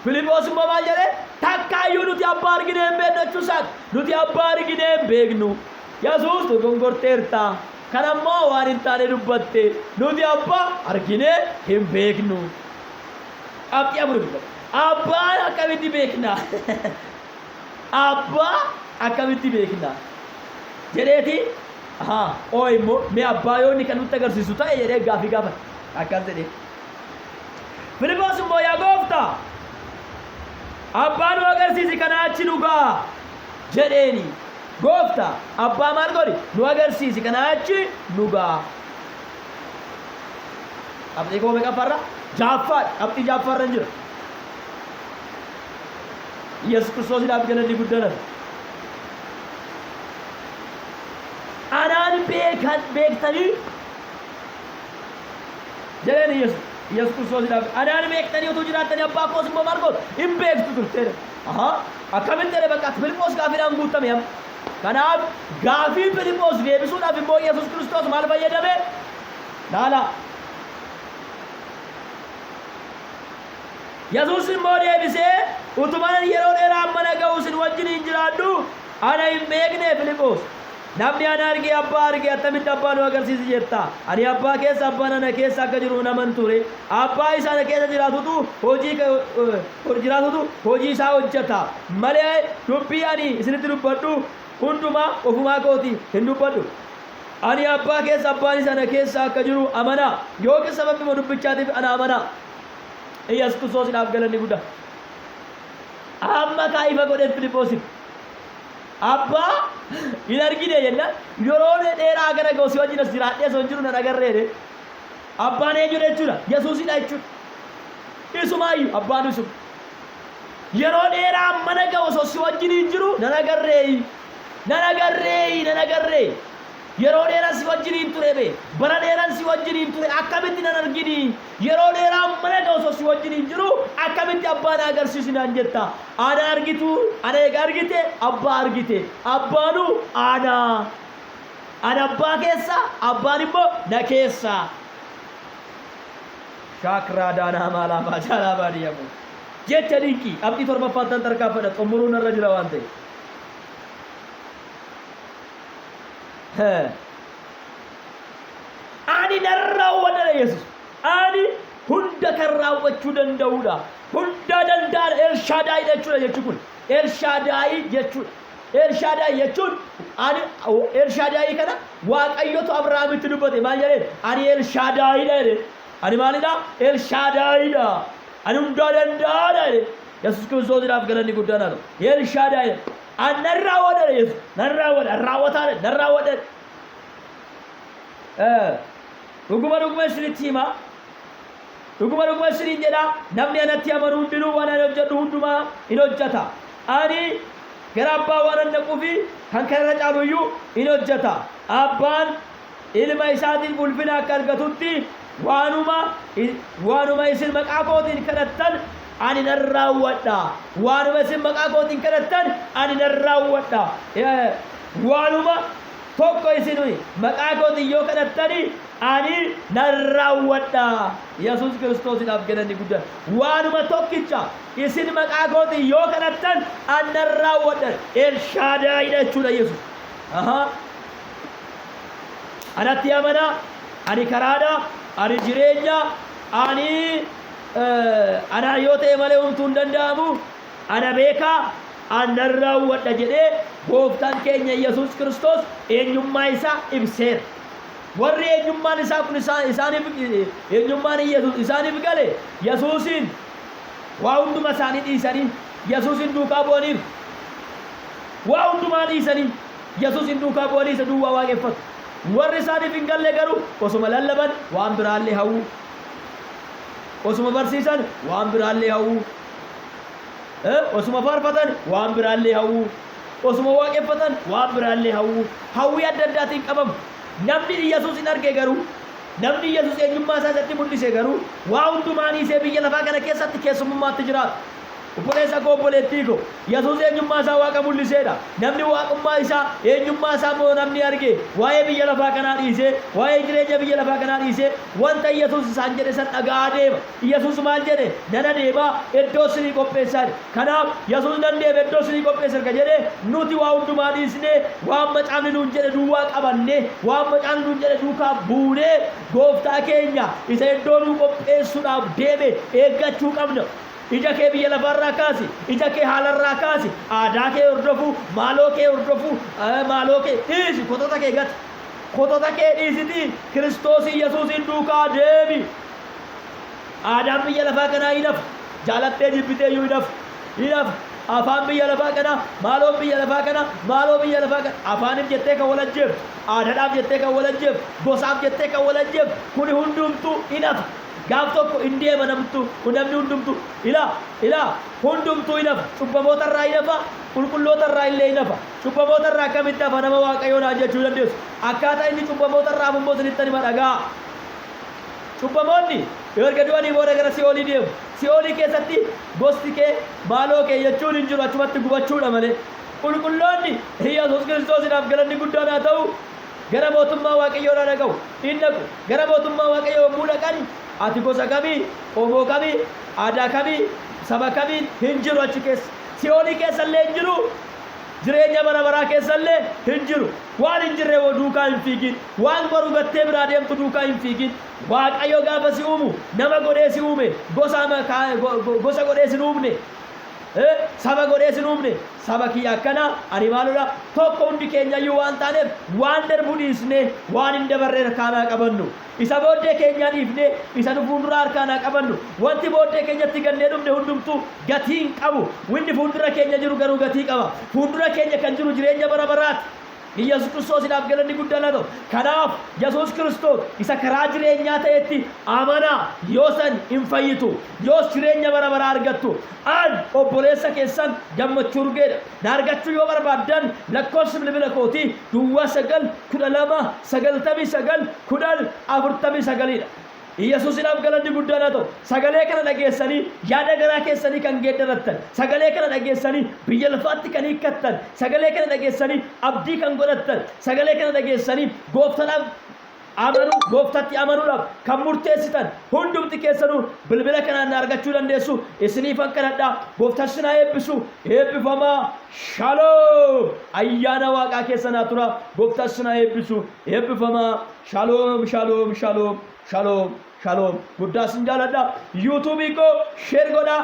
Filiphos immoo maal jedhe? Takkaayyuu nuti abbaa arginee hin beeknu jechuu isaati. Nuti abbaa arginee hin beeknu. Yesuus dogongorteerta. Kana immoo waan hin taane dubbatte. Nuti abbaa arginee hin beeknu. Qabxii afur dubbata. Abbaa akkamitti beekna? Abbaa akkamitti beekna? Jedheeti ahaa oo immoo mee abbaa yoo inni kan nutti agarsiisu ta'e jedhee gaafii gaafate. Akkas jedhee. Filiphos immoo yaa gooftaa abbaa nu agarsiisi kanaa achi nu ga'a jedheeni. Gooftaa abbaa maal godhi nu agarsiisi kanaa achi nu ga'a. Qabxii koo meeqaffaarra? Ja'affaadha. Qabxii ja'affaarra hin jira. Yesuus Kiristoosiidhaaf galanni guddaan haa ta'u. Anaan beekan beektanii jedheen Yesuus. Yesuus Kiristoosiidhaaf anaan beektanii utuu jiraattanii abbaa koos immoo maal gootu? Hin beektu turte. Ahaa akkamitti jedhe bakka Filiphos gaafiidhaan guutame amma. Kanaaf gaafii Filiphos deebisuudhaaf immoo Yesuus Kiristoos maal fayyadame? Laala. Yesuus immoo deebisee, Utuma ani yeroo dheeraa ammana ga'u isin wajjin hin jiraadhu, ana hin beeknee Filiphoos? Namni ana arge Abbaa arge, attamitti Abbaa nu agarsiisi jetta? Ani Abbaa keessa, Abbaan ana keessa akka jiru hin amantuu ree? Abbaa isa ana keessa jiraatutu hojii jiraatutu hojii isaa hojjeta malee dubbii ani isinitti dubbadhu hundumaa ofumaa kootii hin dubbadhu. Ani Abbaa keessa, Abbaanis ana keessa akka jiru amanaa, yookiis sababuma dubbichaatiif ana amanaa. Iyyasuus Kiristoosiidhaaf galanni guddaa. Amma kaa ifa godhe Filiphosiif. Abbaa hin argine jennaan yeroo dheeraa gara ga'u si wajjin as jiraadhee osoo hin jiru nan agarreedhe. Abbaan eenyudha jechuudha? Yesuusidha jechuudha. Isumaayyuu abbaan isuma. Yeroo dheeraa mana ga'u osoo si wajjin hin jiru nan agarreeyi. Nan agarreeyi nan agarreeyi. Yeroo dheeraa si wajjin hin ture bee. Bara dheeraan si wajjin hin ture akkamitti nan argini? Yeroo dheeraa mana ga'u osoo si wajjin hin jiru akkamitti abbaa na agarsiisi naan jetta? Ana argitu ana eega argite abbaa argite. Abbaanu ana. Ana abbaa keessa abbaan immoo na keessa. Shaakraa daanaa maalaa maajaalaa baadiyyamu. Jecha dinqii qabxii torbaffaattan tarkaanfadha xumuruun narra jira waan ta'eef. Ani nan raawwadha Yesus. Ani hunda kan raawwachuu danda'udha. Hunda danda'aadha. Elshaadaay jechuudha jechi kun. Elshaadaay jechuudha. Elshaadaay jechuun ani Elshaadaay kana Waaqayyotu Abrahaamitti dubbate maal jedheen? Ani Elshaadaayidha jedheen. Ani maalidha? Elshaadaayidha. Ani hundaa danda'aadha jedhe. Yesuus Kiristoosiidhaaf galanni guddaan haa ta'u. Elshaadaayidha. Ani nan raawwadha jedhe Yesuus. Nan raawwadha. Raawwataadha. Nan raawwadha. Dhuguma dhuguma isinitti hima. Dhuguma dhuguma isiniin jedha. Namni anatti amanu hundinuu waan ani hojjedhu hundumaa in hojjeta. Ani gara abbaa waanan dhaquufi kan kana irra caalu iyyuu in hojjeta. Abbaan ilma isaatiin ulfina akka argatutti waanuma isin maqaa kootiin kadhattan ani nan raawwadha. Waanuma isin maqaa kootiin kadhattan ani nan raawwadha. Waanuma tokko isin maqaa kootiin yoo kadhattani ani nan raawwadha. Yesuus Kiristoosiidhaaf galanni guddaan. Waanuma tokkicha isin maqaa kootiin yoo kadhattan ani nan raawwadha. Elshaadaayidha jechuudha Yesuus. Ahaa. Anatti amanaa, ani karaadha, ani jireenya, ani anaan yoo ta'e malee homtuu hin danda'amu, ana beekaa, an nan raawwadha jedhee gooftaan keenya Yesuus Kiristoos eenyummaa isaa ibseera. Warri eenyummaan isaa kun isaaniif eenyummaan Yesuus isaaniif gale Yesuusiin waa hunduma isaanii dhiisanii Yesuusin duukaa bu'aniiru. Waa hundumaa dhiisanii Yesuusin duukaa bu'anii isa duwwaa waaqeffatu. Warri isaaniif hin galle garuu osuma lallaban waan biraallee hawwu. Osuma barsiisan waan biraallee hawwu. Osuma faarfatan waan biraallee hawwu. Osuma waaqeffatan waan biraallee hawwu. Hawwii adda addaatiin qabamu. Namni Yesuus hin arge garuu, namni Yesuus eenyummaa isaa isatti mul'ise garuu waa hundumaa dhiisee biyya lafaa kana keessatti keessummummaatti jiraata. Obboleessa koo, obboleettii koo, Yesuus eenyummaa isaa Waaqa mul'iseedha. Namni Waaqummaa isaa, eenyummaa isaa immoo namni arge, waa'ee biyya lafaa kanaa dhiisee, waa'ee jireenya biyya lafaa kanaa dhiisee, wanta Yesuus isaan jedhe san dhaga'aa deema. Yesuus maal jedhe? Nan adeema, iddoo isinii qopheessaa jedhe. Kanaaf Yesuus nan deema, iddoo isinii qopheessa erga jedhee, nuti waa hundumaa dhiisnee, waan macaafni nuun jedhe duwwaa qabannee, waan macaafni nuun jedhe duukaa buunee, Gooftaa keenya isa iddoo nuu qopheessuudhaaf deeme eeggachuu qabna. Ija kee biyya lafaarraa kaasi, ija kee haalarraa kaasi, aadaa kee hordofuu, maaloo kee hordofuu, maaloo kee dhiisi, kotota kee gati. Kotota kee dhiisitii Kiristoosii Yesuusiin duukaa deemi. Aadaan biyya lafaa kanaa hin hafu. Jaalattee jibbitee iyyuu hin hafu. Hin hafu. Afaan biyya lafaa kanaa, maaloon biyya lafaa kanaa, maaloo biyya lafaa kana. Afaaniif jettee kan wal ajjeeftu, aadaadhaaf jettee kan wal ajjeeftu, gosaaf jettee kan wal ajjeeftu, kuni hundumtuu hin hafa. Gaaf tokko hin deema namtu, namni hundumtuu. Ilaa, ilaa, hundumtuu hin hafa. Cubbamoota irraa hin hafa, qulqulloota irraa illee hin hafa. Cubbamoota irraa akkamitti hafa nama Waaqayyoo naan jechuu dandeessu. Akkaataa inni cubbamoota irraa hafu immoo isinittan hima dhaga'aa. Cubbamoonni erga du'anii booda gara si'oolii deemu. Si'oolii keessatti gosti kee, maaloo kee jechuun hin jiru achumatti gubachuudha malee. Qulqulloonni Yesuus Kiristoosiidhaaf galanni guddaan haa ta'u gara mootummaa Waaqayyoodhaa dhaqu. In dhaqu. Gara mootummaa Waaqayyoo yommuu dhaqan ati gosa kamii, qomoo kamii, aadaa kamii, saba kamiin hin jiru achi keessa. Si'oolii keessa illee hin jiru. Jireenya bara baraa keessa illee hin jiru. Waan hin jirre duukaa hin fiigin. Waan boru gattee biraa deemtu duukaa hin fiigin. Waaqayyo gaafa si uumu nama godhee si uume. Gosa gosa godhee si uumne. Saba godhee si uumne. Saba kiyya akkana ani maaludha tokko hundi keenya iyyuu waan taaneef waan darbu dhiisnee waan hin dabarre harkaan haa qabannu. Isa booddee keenyaa dhiifnee isa nu fuuldura harkaan haa qabannu. Wanti booddee keenyatti gannee dhufne hundumtuu gatii hin qabu. Winni fuuldura keenya jiru garuu gatii qaba. Fuuldura keenya kan jiru jireenya bara baraati. Yesuus Kiristoosiidhaaf galanni guddaan haa ta'u. Kanaaf Yesuus Kiristoos isa karaa jireenyaa ta'etti amanaa yoo san hin fayyitu. Yoos jireenya bara baraa argattu. An obboleessa keessan Gammachuu Urgeedha. Na argachuu yoo barbaaddan lakkoofsi bilbila kootii duwwaa 9 12 99 10 49 dha. Iyyasuusidhaaf galanni guddaan haa ta'u. Sagalee kana dhageessanii yaada garaa keessanii kan geeddarattan, sagalee kana dhageessanii biyya lafaatti kan hiikkattan, sagalee kana dhageessanii abdii kan godhattan, sagalee kana dhageessanii gooftadhaaf amanuu, gooftatti amanuudhaaf kan murteessitan hundumti keessanuu bilbila kanaan na argachuu dandeessu. Isiniifan kadhadha. Gooftaan isin haa eebbisu. Eebbifamaa. Shaloom. Ayyaana Waaqaa keessa naa tura. Gooftaan isin haa eebbisu. Eebbifamaa. Shaloom, shaloom, shaloom, shaloom, shaloom. Guddaa isin jaaladha. Yuutuubii koo sheer godhaa.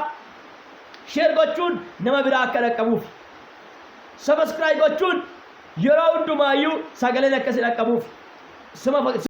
Sheer gochuun nama biraa akka dhaqqabuuf. Sabaskiraayib gochuun yeroo hundumaayyuu sagaleen akka si dhaqqabuuf. Sima